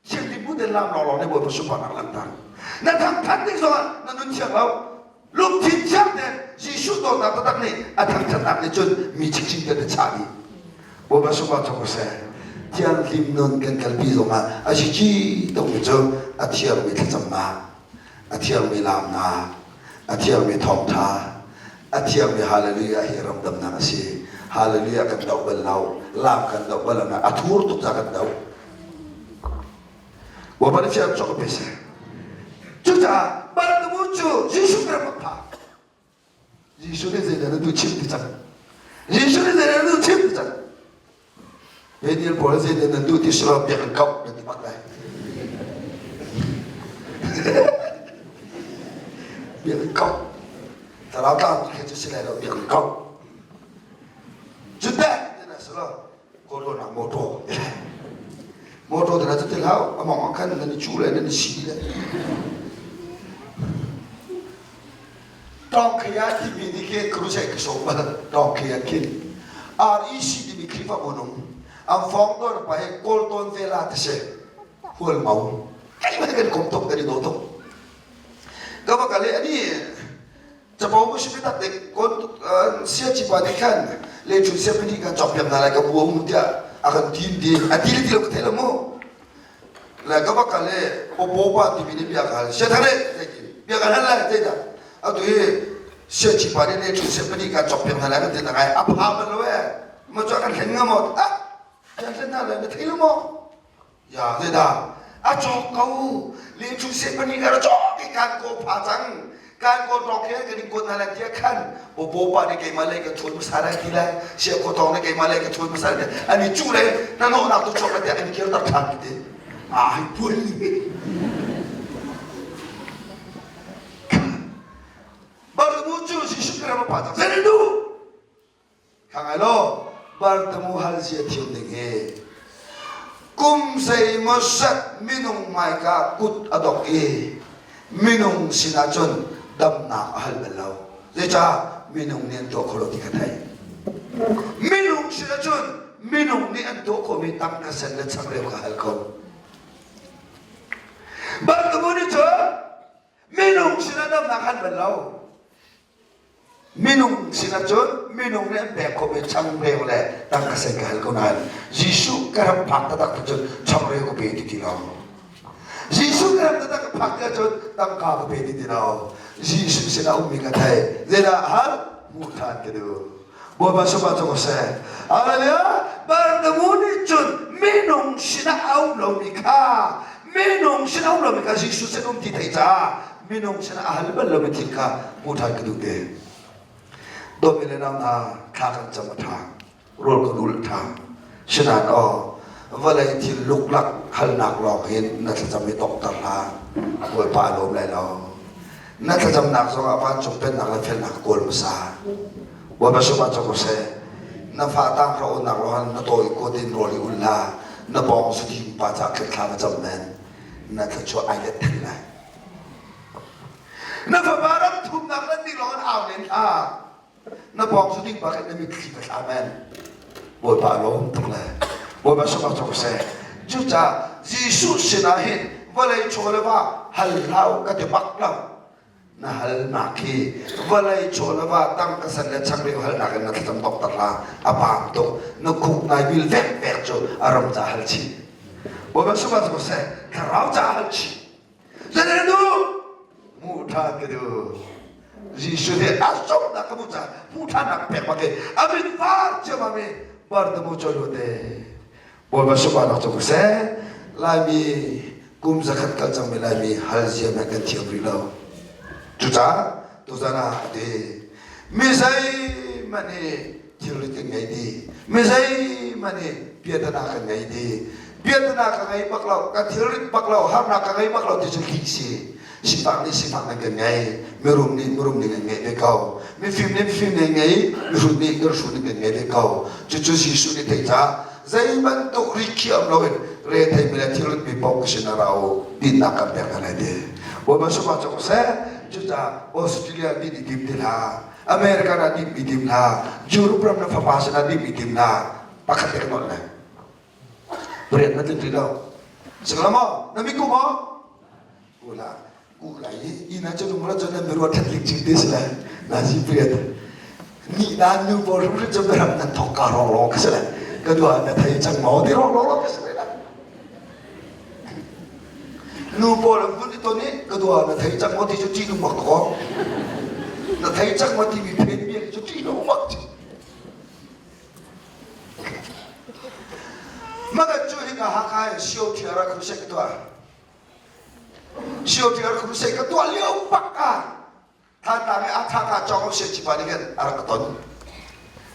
Thianghlim bu ten lam lawnglawng nih Bawipa sunparnak langhter. Na thangthat ning zongah na nun thiang lo. Lungthin thiang tein Jesuh dawtnak taktak nih a thangthatnak nih cun mi chinchin te na chah dih. Bawipa sunpar cang ko seh. Thianghlim nun kan kalpi zongah a zici tukmi cu a thiangmi thlacamnak, a thiangmi laamnak, a thiangmi thawngtha, a thiangmi hallelujah hi ramdamnak a si. Hallelujah kan doh bal lo, laam kan doh bal lo, a thur tuk ca kan doh. Bawipa nih fiang cawk pe seh. Cucaah Barnabas cu Jesuh ram a phak. Jesuh nih zeidah na duh chim ti cang. Jesuh nih zeidah na duh chim ti cang. Daniel pawl zeidah nan duh ti silo biak an kauh nan ti bak lai. Biak an kauh. Thlarau tlang khi cu si lai lo biak an kauh. Cuteh ti na silo Kawlrawn ah motor motor te cu til hau a mong ah khan nan i cu le nan i si le tawng khaya timi nih khin crusade ka sawm bal tawng khaya khin REC timi Khrihfa unung ang fong don pa he kawl tawn ve la te se hual mau kai man kan kom tok kan i do tok ka va kale ani Capo mu si biatak dik kon siaci pa nih khan lechun siapani kan cawk piak hna lai ka bu um tiah a kan tim ti a ti le ti lo ka thei lo mu le ka va kal i popo pa timi nih bia ka hal siathare bia ka hal lai zeidah atu hi siaci pa nih lechun siapani kan cawk piak hna lai kan ti na ngai a pha bal lo e ma cu kan hlen nga maw ah kan hlen hna lai na thei lo maw Ya zeidah a cawk ko lehṭhu seh pahnih kha cawk i kan kaw pha cang kan kaw tawk he kan in kuat hna lai tiah khan awpaw pa nih keimah lei ka thun hmasa lai ti lai sia kaw tawng nih keimah lei ka thun hmasa lai an i cuh le hnahnawhnak tu chuak lai tiah an i kirter ṭhan ti ai puan Barumu cu Jesuh Khrih a pa cang zei duh? Bartamu hal zia thiam ding hi kum zeimawzat minung hmaika kut a dok i minung sinah cun damnak a hal bal lo. Zeicah minung nih an tuah kho lo ti kha theih. Minung sinah cun minung nih an tuah khawhmi tangka sen le changreu kha hal ko. Bartamu nih cun minung sinah damnak hal bal lo. Minung sinah cun minung nih an pek khawhmi changreu le tangka sen ka hal ko nain Jesuh ka ram phak taktak cun changreu ka pe ti ti lo. Jesuh ka ram taktak ka phak ti ahcun tangka ka pe ti ti lo. Jesuh sinah ummi ka thei. Zeidah hal? Hmuh ṭhan ka duh. Bawipa sungah cu seh. Hallelujah! Barnamu nih cun minung sinah a um lomi kha minung sinah a um lomi kha Jesuh sin um ti theih caah minung sinah a hal bal lomi thil kha hmuh ṭhan ka duh te. Dawtmi le nau hna thla kan cam a ṭha, rawl kan ul a ṭha. Sinain aw, vawlei thil luklak halnak lawng hin na thlacam i tongter hlah. Bawipa a lawm lai lo. Na thlacamnak zongah vancung pennak le felnak kawl hmasa. Bawipa sungah cang ko seh. Na fa tang ra onnak rohan na tawi kut in rawl i ul hlah. Na pawng zudim pa ca khin thla va cam men. Na thluachuah ai let than lai. Na fapa ram thumnak lan nih lawng in au len hlah. Na pawng zudim pa khin na mitthli va thla men. Bawipa a lawm tuk le Bawipa sungah cang ko seh. Cucaah Jesuh sinah hin vawlei chaw le va hal hlah u ka ti bak lo. Na halnak hi vawlei chaw le va tangka san le changreu halnak in na thlacam tok hlah a paam tuk na khuk nai bil vek vek cu a ram ca hal chih Bawipa sungah cu seh thlarau ca hal chih zeidah na duh hmuh ṭhan ka duh Jesuh nih a sungnak ka hmuh caah hmuh ṭhannak pek bak i a mit var ciammam i Bartimu cu a lut i Bawipa sunparnak cu seh Laimi kum zakhat kal cangmi Laimi hal zia hmanh kan thiam rih lo. Cucaah tuzan ah a ti mi zeihmanh hi thilrit kan ngei dih mi zeihmanh hi piahtana kan ngei dih piahtana ka ngei bak lo ka thilrit bak lo harnak ka ngei bak lo ti cu lih si sifak nih sifak nan kan ngei mirum nih mirum nih kan ngei ve ko mifim nih mifim nih ngei mihrut nih kan hrut nih kan ngei ve ko cucu Jesuh nih theih caah zei bantuk rikhiah um loin retheimi le thilritmi paoh ka sin ah ra u dinnak kan pek hna lai ti Bawipa sungah cawk seh cucaah Australia din i tim ti hlah America ah din i tim hlah Europe ram na fapa sinah din i tim hlah pakhat te ka nawl lai rian na tlin rih lo singla maw na miku maw Kula kula i ina cu lung ra cu nan biaruah that ling cing te si lai na zi priat ni dan nu pawl hrim hrim cu biaram nan thok ka rong rong ka si lai ka dua na thei cang maw ti rong rong ka si lai nu pawl an vun i ton i ka dua na thei cang maw ti cu ṭih lung bak ko na thei cang maw timi phen bia cu ṭih lung bak Magan cu hika Hakha in Sio Thiara crusade ka tuah. Sio-ṭiar crusade ka tuah lio bak ah Thantlang i a thaka cawng um sian cipa nih khin a rak ka ton.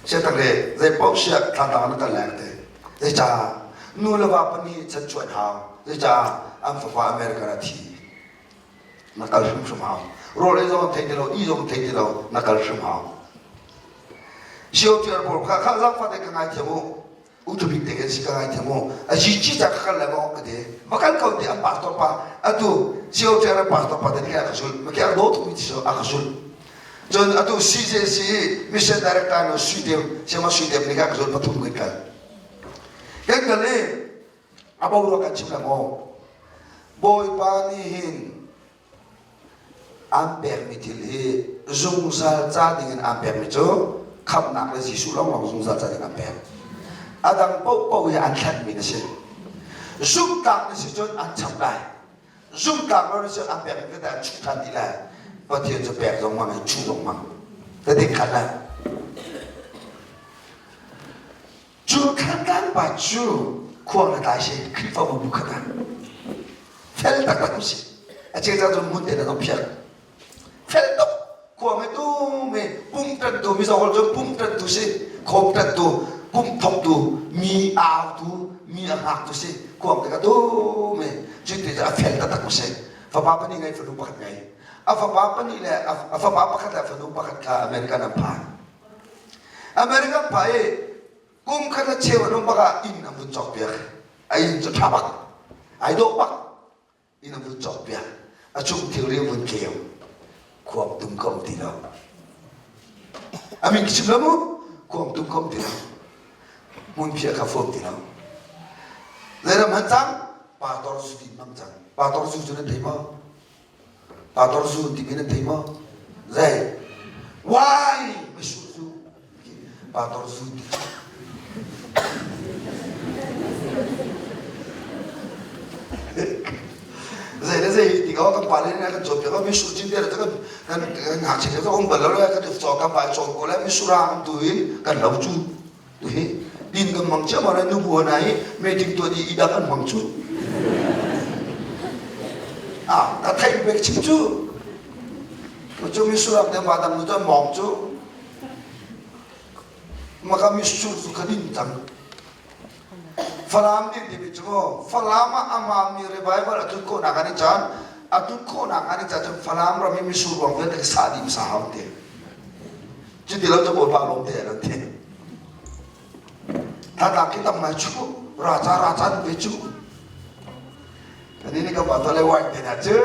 Siatak le zei paoh siah Thantlang na kal leng te. Zeicah nu le va pahnih chanchuan hau. Zeicah an fapa American a thi. Na kal hrimhrim hau. Rawl ei zong thei ti lo, i zong thei ti lo, na kal hrim hau. Sio-ṭiar pawl kha kha zaangfah te ka ngaithiam u. Utubik te kan si ka ngai thiam mu a ji ci ca ka kal le maw ka ti ma kal ko ti an pastor pa atu COTR an pastor pa te nih a ka sul ma ke a daw tuk mi ti a ka sul cun atu CJC mission director nu Sui Dem Siama Sui Dem nih ka sul pathum kan kal kan kal i a boruak kan chim le maw Bawipa nih hin Aan pekmi thil hi zungzal ca dingin aan pekmi cu khamhnak le Jesuh lawnglawng zungzal ca ding aan pek. A dang paohpaoh hi an thlenmi na si. Zumhtlak na si cun an chap lai. Zumhtlak lo na si an pekmi vialte an chuh ṭhan dih lai. Pathian cu pek zong hmang i chuh zong hmang. Tading khat lai. Cu thantlang pa cu khuang le tlai si Khrihfabu bu khat ah fel taktak an si. A cheu caan cun hmun te na phiak. Fel tuk khuang he tu mi pum ṭantu mizo holh cun pum ṭantu si khawm ṭantu pum thawktu mi autu mi a hngaktu si khuang te ka tu mi cu ti cu a fel taktak mu si. Fapa pahnih ngei fanu pakhat ngei. A fapa pahnih le a fapa pakhat le a fanu pakhat kha American an phan. American pa i. Kum khat le cheu an um bak ah inn an vun cawkpiak. A inn cu ṭha bak. Ai dawh bak. Inn an vun cawkpiak. A chung thilri an vun keu. Khuang tum ka um ti lo. A min chim lo mu. Khuang tum ka um ti lo. Hmunphiah kha fuam ti lo. Zeiram han cang? Pastor zu din mang cang. Pastor zu cu nan thei maw? Pastor zu timi nan thei maw? Zei? Why? Misuh zu. Pastor zu ti. Zei le zei ti ko kan pa le kan cawnpiak ko misuh cin te kan kan ngakchia te um bal lo le kan caw kan pa cawn ko le misuh rang tu in kan lo cu Hi din kan hmang cia ma nu bu hna hi meeting tuah di i dak an hmang cu. Ah, ka theih bek chim cu. Cu mi surak te ma dang nu cu mong cu. Maka mi sur cu ka din cang. Falam din timi cu Falam ah ama mi revival a tun khawhnak an i caan a tun khawhnak an i caan cun Falam ram i misur ruang vialte sa dim sa hau te. Cuti lo cu Bawipa lawm te an ti. Tlatlang khi tam ngai cu raca raca nu ve cu. Ani nih ka pa tole wine te na cu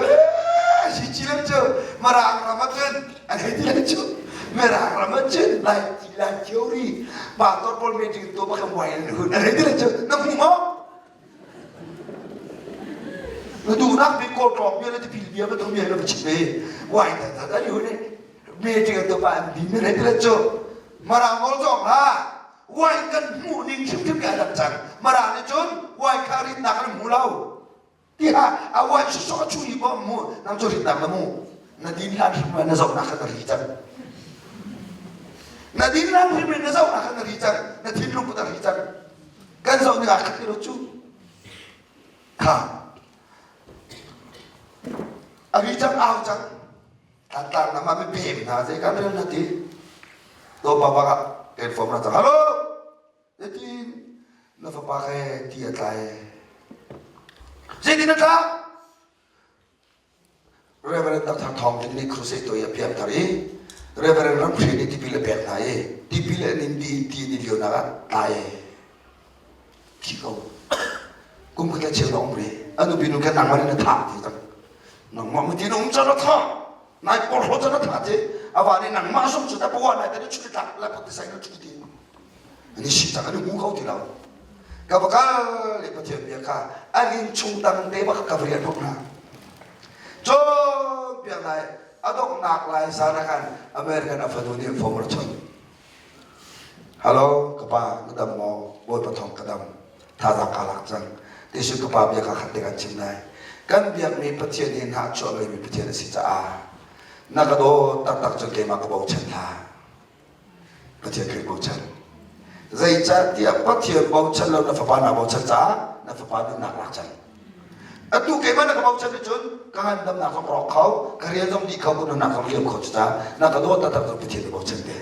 si chi lam cu marang ram ah cun an hei ti lai cu mirang ram ah cun lai ti lai theory pastor pawl meeting tu bak wine hun an hei ti lai cu na hmu maw Na duhnak bik kawl ṭawng bia le tipil bia bantuk bia na va chim ve. Wine ta ta ni hun meeting tu pa an din ne ti cu Mara ngol zong ha wine kan hmuh ning hrimhrim ka dang cang. Mara nih cun wine kha ritnak an hmu lo. Tiha a wine sawsawh a chu hi bo mu nang cu ritnak na mu. Na din hlan hrim na zohnak kha na ri cang. Na din hlan hrim na zohnak kha na ri cang. Na thinlung put a ri cang. Kan zoh ning ah khat ti lo cu. Kha. A ri cang au cang. Tlang nam ah mi pem hna zei kan rel na ti. To pa bak ah kan form na cang. Hello. Zeitin na fapa ke ti a tlai. Zeitin a tlak? Reverend Dr. Thawng Ling nih crusade tuah i a piangthar i Reverend Ram Hre nih tipil a pek hna i tipil an in dih ti ni lio nak ah tlai thi ko kum khat le cheu na um rih a nupi nu kha nangmah nih na thah ti cang nangmah mu ti na um cang na thah nai porhlaw cang na thah ti a va nih nangmah zong cu ta pawa nai ta ni chuti tlak la pak ti sai na chu ti An i si cang, an i hmu kho ti lo. Ka va kal i Pathian bia kha an inn chung tang te bak ka va rian hnawh hna. Cawnpiak lai a donghnak lai zan ah khan American a fanu nih phone ra chawnh. Hello, ka pa, na dam maw? Bawipa thawng ka dam. Thazaang kaa lak cang. Tisun ka pa bia kha khat te kan chim lai. Kan biakmi Pathian hi hnahchuah ngeimi Pathian a si caah na ka dawt taktak cun keimah ka bochan hlah. Pathian Khrih bochan. Zeicahtiah Pathian bochan lo na fapa naa bochan caah na fapa nunnak lak cang. Atu keimah na ka bochan ahcun ka ngandamnak zong rawk kho, ka rian zong dih kho, ka nunnak zong liam kho cucaah na ka dawt taktak cu Pathian na bochan te.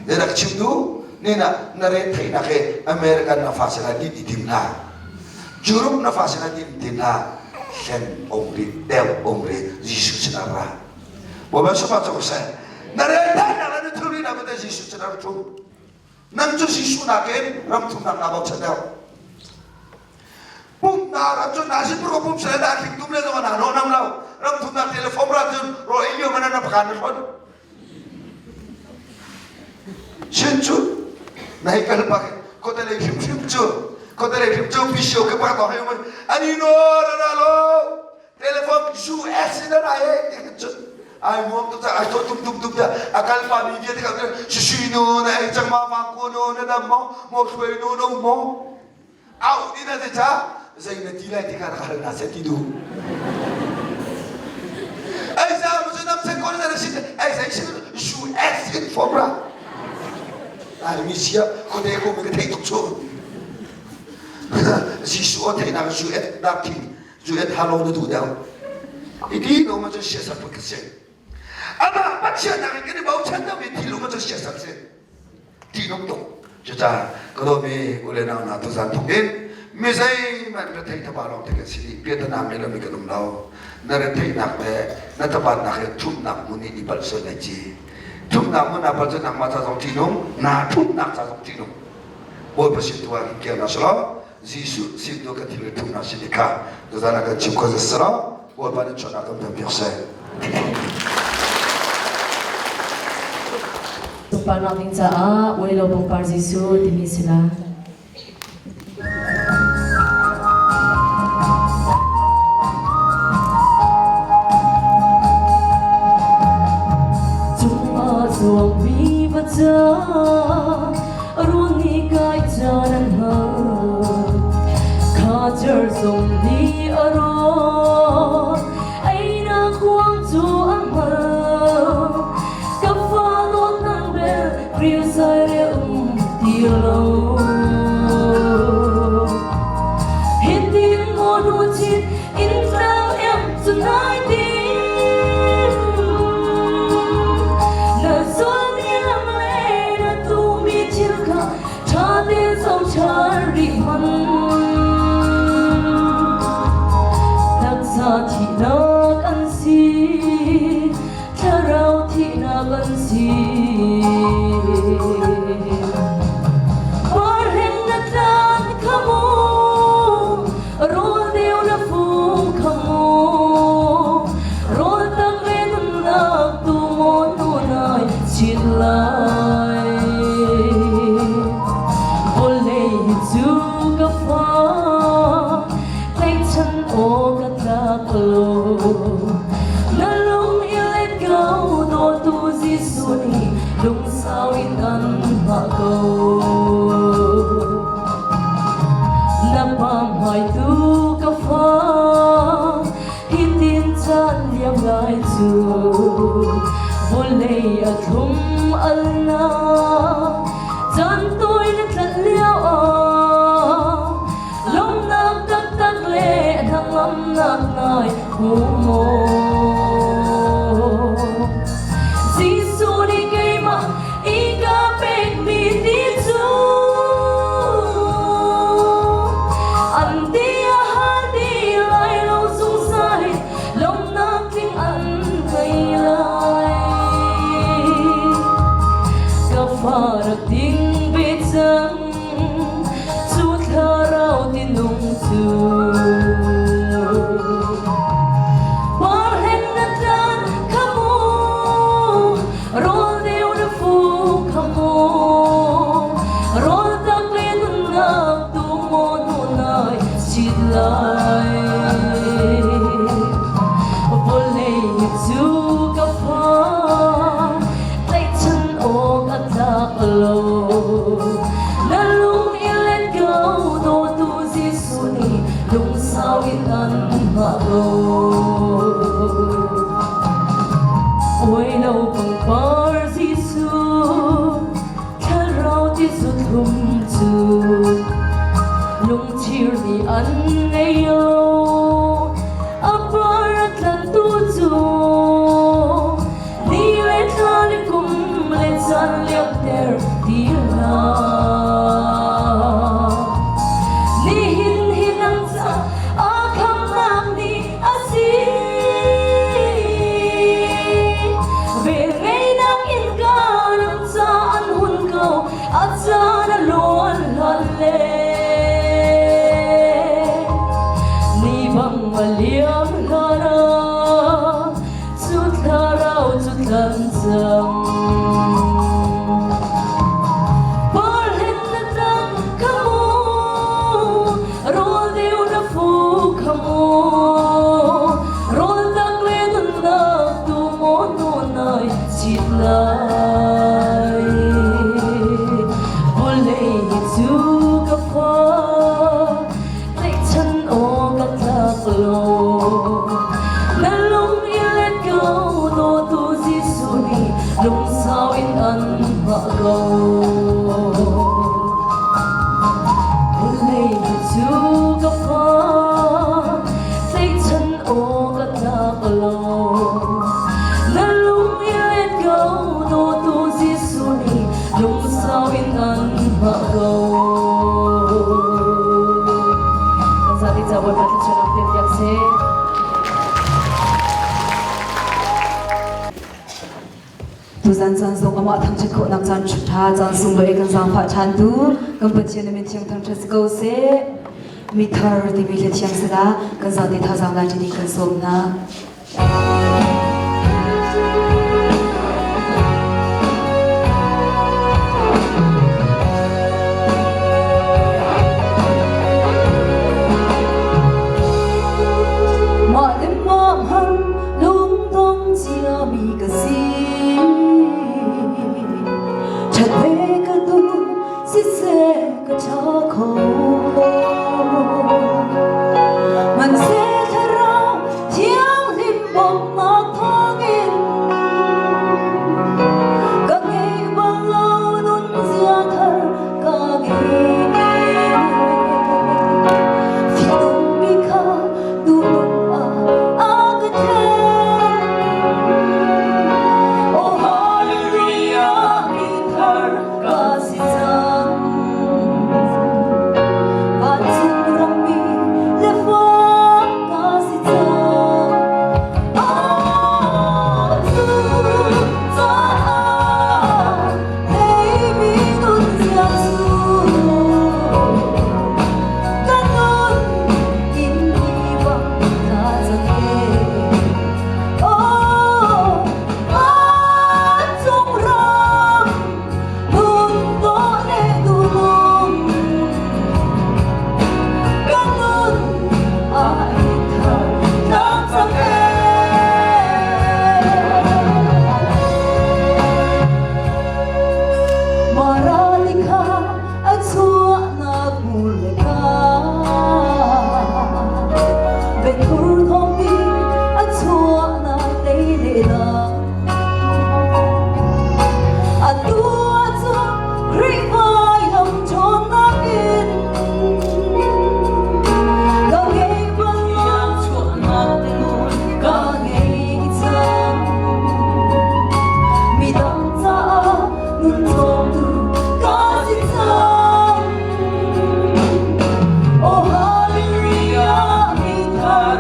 Ne na ka chim duh, ne na na ren theihnak he American na fa sinah din i tim hna. Europe na fa sinah din i tim hna. Hlen om rih, deu om rih, Jesuh sinah ra. Bawipa sifah cu seh. Na rel thainak le na thilri nak vialte Jesuh cu na rak ṭhum. Nang cu Jesuh nakin ram thumnak naa bochan deuh. Pumhnak ram cu naa sin purko pum sile dah thing tum le zong naa hnawh nam lo. Ram thumnak telephone ra cun rawl ei lio man na pakan na hron. Chin cu na hei kal pak khuate lei hrimhrim cu khuate lei hrim cu pisio ke pa tong hei um ani no ra lo Telephone US in an ai ti cun ai nuam tuk ai to tum tum tum a kal pa mi vialte ka sisi nu na ei cang ma ma ku nu na dam mo mo hruai nu no mo au ni na te cha zei na ti lai ti kha hal na se ti du ai sa mu chu nam se ko na sin ai sai sin US in form ra ai mi sia ko te ko mi ka thei tuk chu Jesuh a theihnak US dak thing Zu he tha lo na duh deuh. Iti no ma cu siasal put ka si. Amah Pathian nak in kan i bochan deuhmi thil um cu siasal si. Ti nung tuk. Cucaah ka dawtmi u le nau hna tuzan thawk in mi zeihmanh retheih thaba lawng te kan si dih piahtana ngei lomi kan um lo. Na retheihnak le na tabatnak he thupnak hmun i i palh sual lai ci. Thupnak hmun ah palh cu nangmah ca zong ṭihnung, naa thupnak ca zong ṭihnung. Bawipa sin tu ah hin kir hna selaw Jesuh sin tu kan thil le thu hna sin kha tuzan ah kan chim kho selaw Bawipa nih chawhnak kan pek piak seh. Sunparnak ding caah uai lo pangpar Jesuh timi si la. Cungah zuangmi va ca run i kai caan an hal kha cer zong nih a rawn einak kuang cu a hngal ka fa dawtnak bel riusai re um ti lo hitin maw nu chin in tlang em cu nai tim na zulmi lam le na tuhmi thil kha ṭha tein zohchan rih hmanh taksa thihnak an si thlarau thihnak an si. Parhen na tlan kha mu, rawl deu na fung kha mu, rawl tak le nunnak tu maw nu nai chin lai. Vawlei hi cu ka fa, tlaihchan aw ka tlak lo. Na lung i let ko dawtu Jesuh nih lungsau in an hngah ko. Na pa hmaitu ka fa hitin caan liam lai cu vawlei a thlum al na caan tawi na tlanh lio ah lawmhnak taktak le hnangamnak nai hmu maw? Jesuh nih keimah i ka pekmi ti cu an ti a hal ti lai lo zungzal in lawmhnak tling an ngei lai. Ka fa rak ding ve cang cu thlarau tinung cu Parhen na tlan kha mu rawl deu na fu kha mu rawl tak le nunnak tu maw nu nai chit lai vawlei cu ka fa tlaihchan awk a tlak lo Na lung i let ko dawtu Jesuh nih lungsau in an hngah ko. Uai lo pangpar Jesuh, thlarau ti zu thlum cu lungchir nih an ngei lo. A par a tlantu cu Ni le thla le kum le caan liamter ti hlah. Nihin hi nang ca a khamnak ni a si. Velngeihnak innka nang ca an hun ko, a caan a luan hlan le. Ni bang a liam hlan ah Cu thlarau cu tlan cang. Parhen na tang kha mu, rawl deu na fu kha mu, rawl tak le nunnak tu maw nu nai chit lai. Vawlei hi cu ka fa, tlaihchan aw ka tlak lo. Na lung i let ko dawtu Jesuh nih lungsau in an hngah ko. Vawlei hi cu ka fa, tlaihchan aw ka tlak lo. Na lung i let ko dawtu Jesuh nih lungsau in an hngah ko. Kan zati ca Bawipa thluachuah piak piak seh. Tuzan caan zong amah thangṭhat khawhnak caan ṭha caan sunglawi kan zaangfah ṭhan tu kan Pathian na min thiang thangṭhat si ko seh. Mithar timi hla thiang sala kan zate thazaang la ṭi kan sawm hna. Mah le mah hmang lungdong ciami ka si. Ṭhat ve ka duh siseh ka ṭha kho lo. Hmanhseh thlarau thianghlim bawmhnak thawngin ka ngei bal lo nunzia thar ka ngei. Fihnungmi kha tuhnun ah a ka thlen. Oh hallelujah, mi thar ka si cang. Vancung rammi le fak ka si cang. Oh, cu caah leimi nunzia cu ka nun in hi bang ka cang e. Oh, vancung ram nun dawh le duhnung ka nun ai thar tlang cang e. Maratika a chuahnak hmur le ka Bethur thawngpi a chuahnak lei le dang Atu ahcun Khrihfa lam ṭhawnnak in ka ngei bal lo chuahnak nawl ka ngei cang. Midang caah nun cawmtu ka si cang. Oh hallelujah, mi thar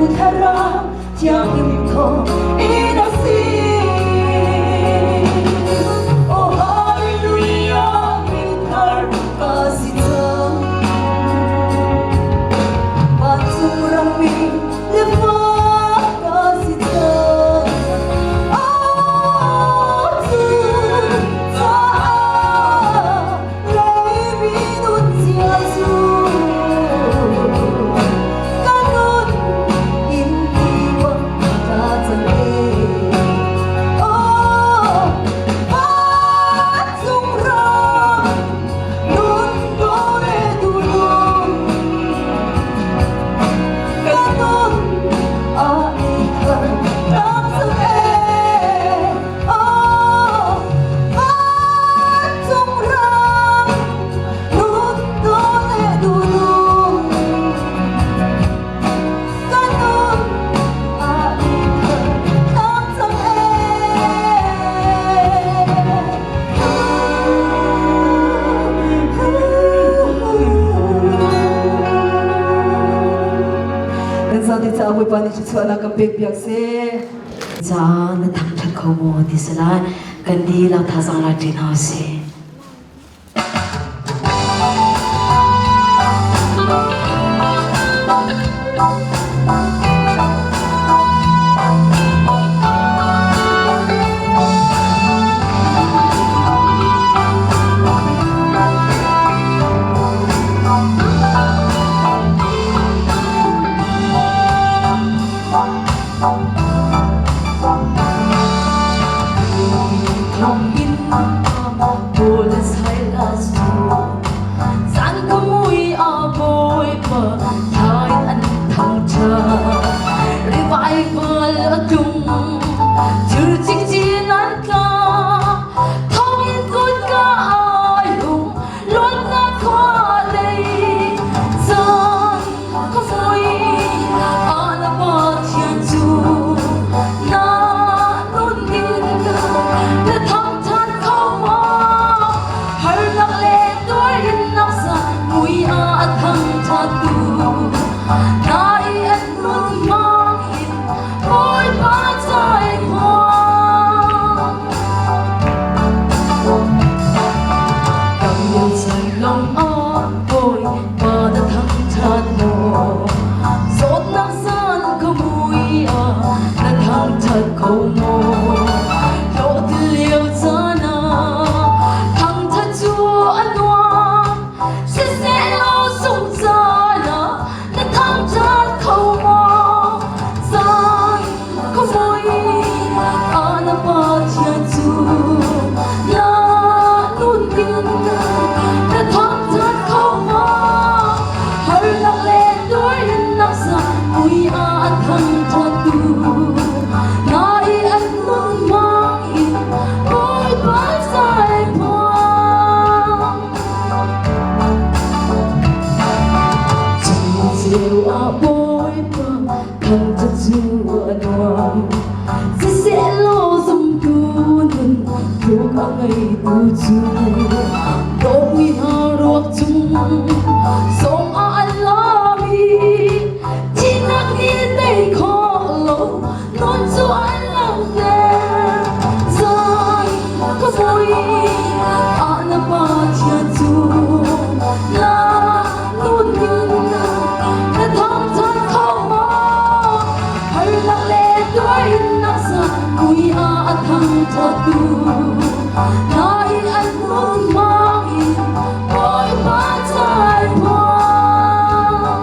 Thlarau Thianghlim thawng in a si. Oh hallelujah, mithar ka si cang. Vancung rammi le fa ka si cang. Oh, cu caah leimi nun cia cu ka nun in tiwa ka cang e. Oh, vancung ram nun dawre dulung ka nun a i thar ram cang e. Oh, vancung ram nun dawre dulung ka nun a i thar ram cang e. Kan zate caah Bawipa nih thluachuahnak kan pek piak seh. Caah na thangṭhat kho maw ti si lai kan dihlak thazaang la ṭi hna usih. Thonginn Paul le Silas cu zan ka mui a bawipa thai an thangṭhat. Revival a tlung, thir cikcin an tla. Thonginn kutka ai hung, luatnak khua lei. Zan ka mui a na Pathian cu na nun in na thangṭhat kho maw? Harnak le tuarinnak zan mui ah a thangṭhattu na i an nun mang in Bawipa cai khuang. Kan zai long ah Bawipa na thangṭhat maw? Zawtnak zan ka mui ah na thangṭhat ko maw? Hlawhtlin lio caan ah thangṭhat cu a nuam. Siseh law sungh caan ah na thangṭhat kho maw? Zan ka mui ah na Pathian cu na nun in na thangṭhat kho maw? Harnak le tuarnak zan mui ah a thangṭhattu na i an nun mang in Bawipa zai phuang. Ceu ah Bawipa thangṭhat cu a nuam. Siseh law zumtu nun tluk a ngeitu cu dawtmi hna ruak cung sawm ah an lami thihnak nih tei khawh lo nun cu an langhter. Zan ka mui ah na Pathian cu na nun in na thangṭhat kho maw? Harnak le tuarinnak zan mui ah a thangṭhattu na i an nun mang in Bawipa cai phuang.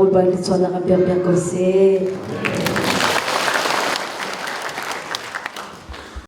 Bawipa nih thluachuahnak kan pek piak ko seh.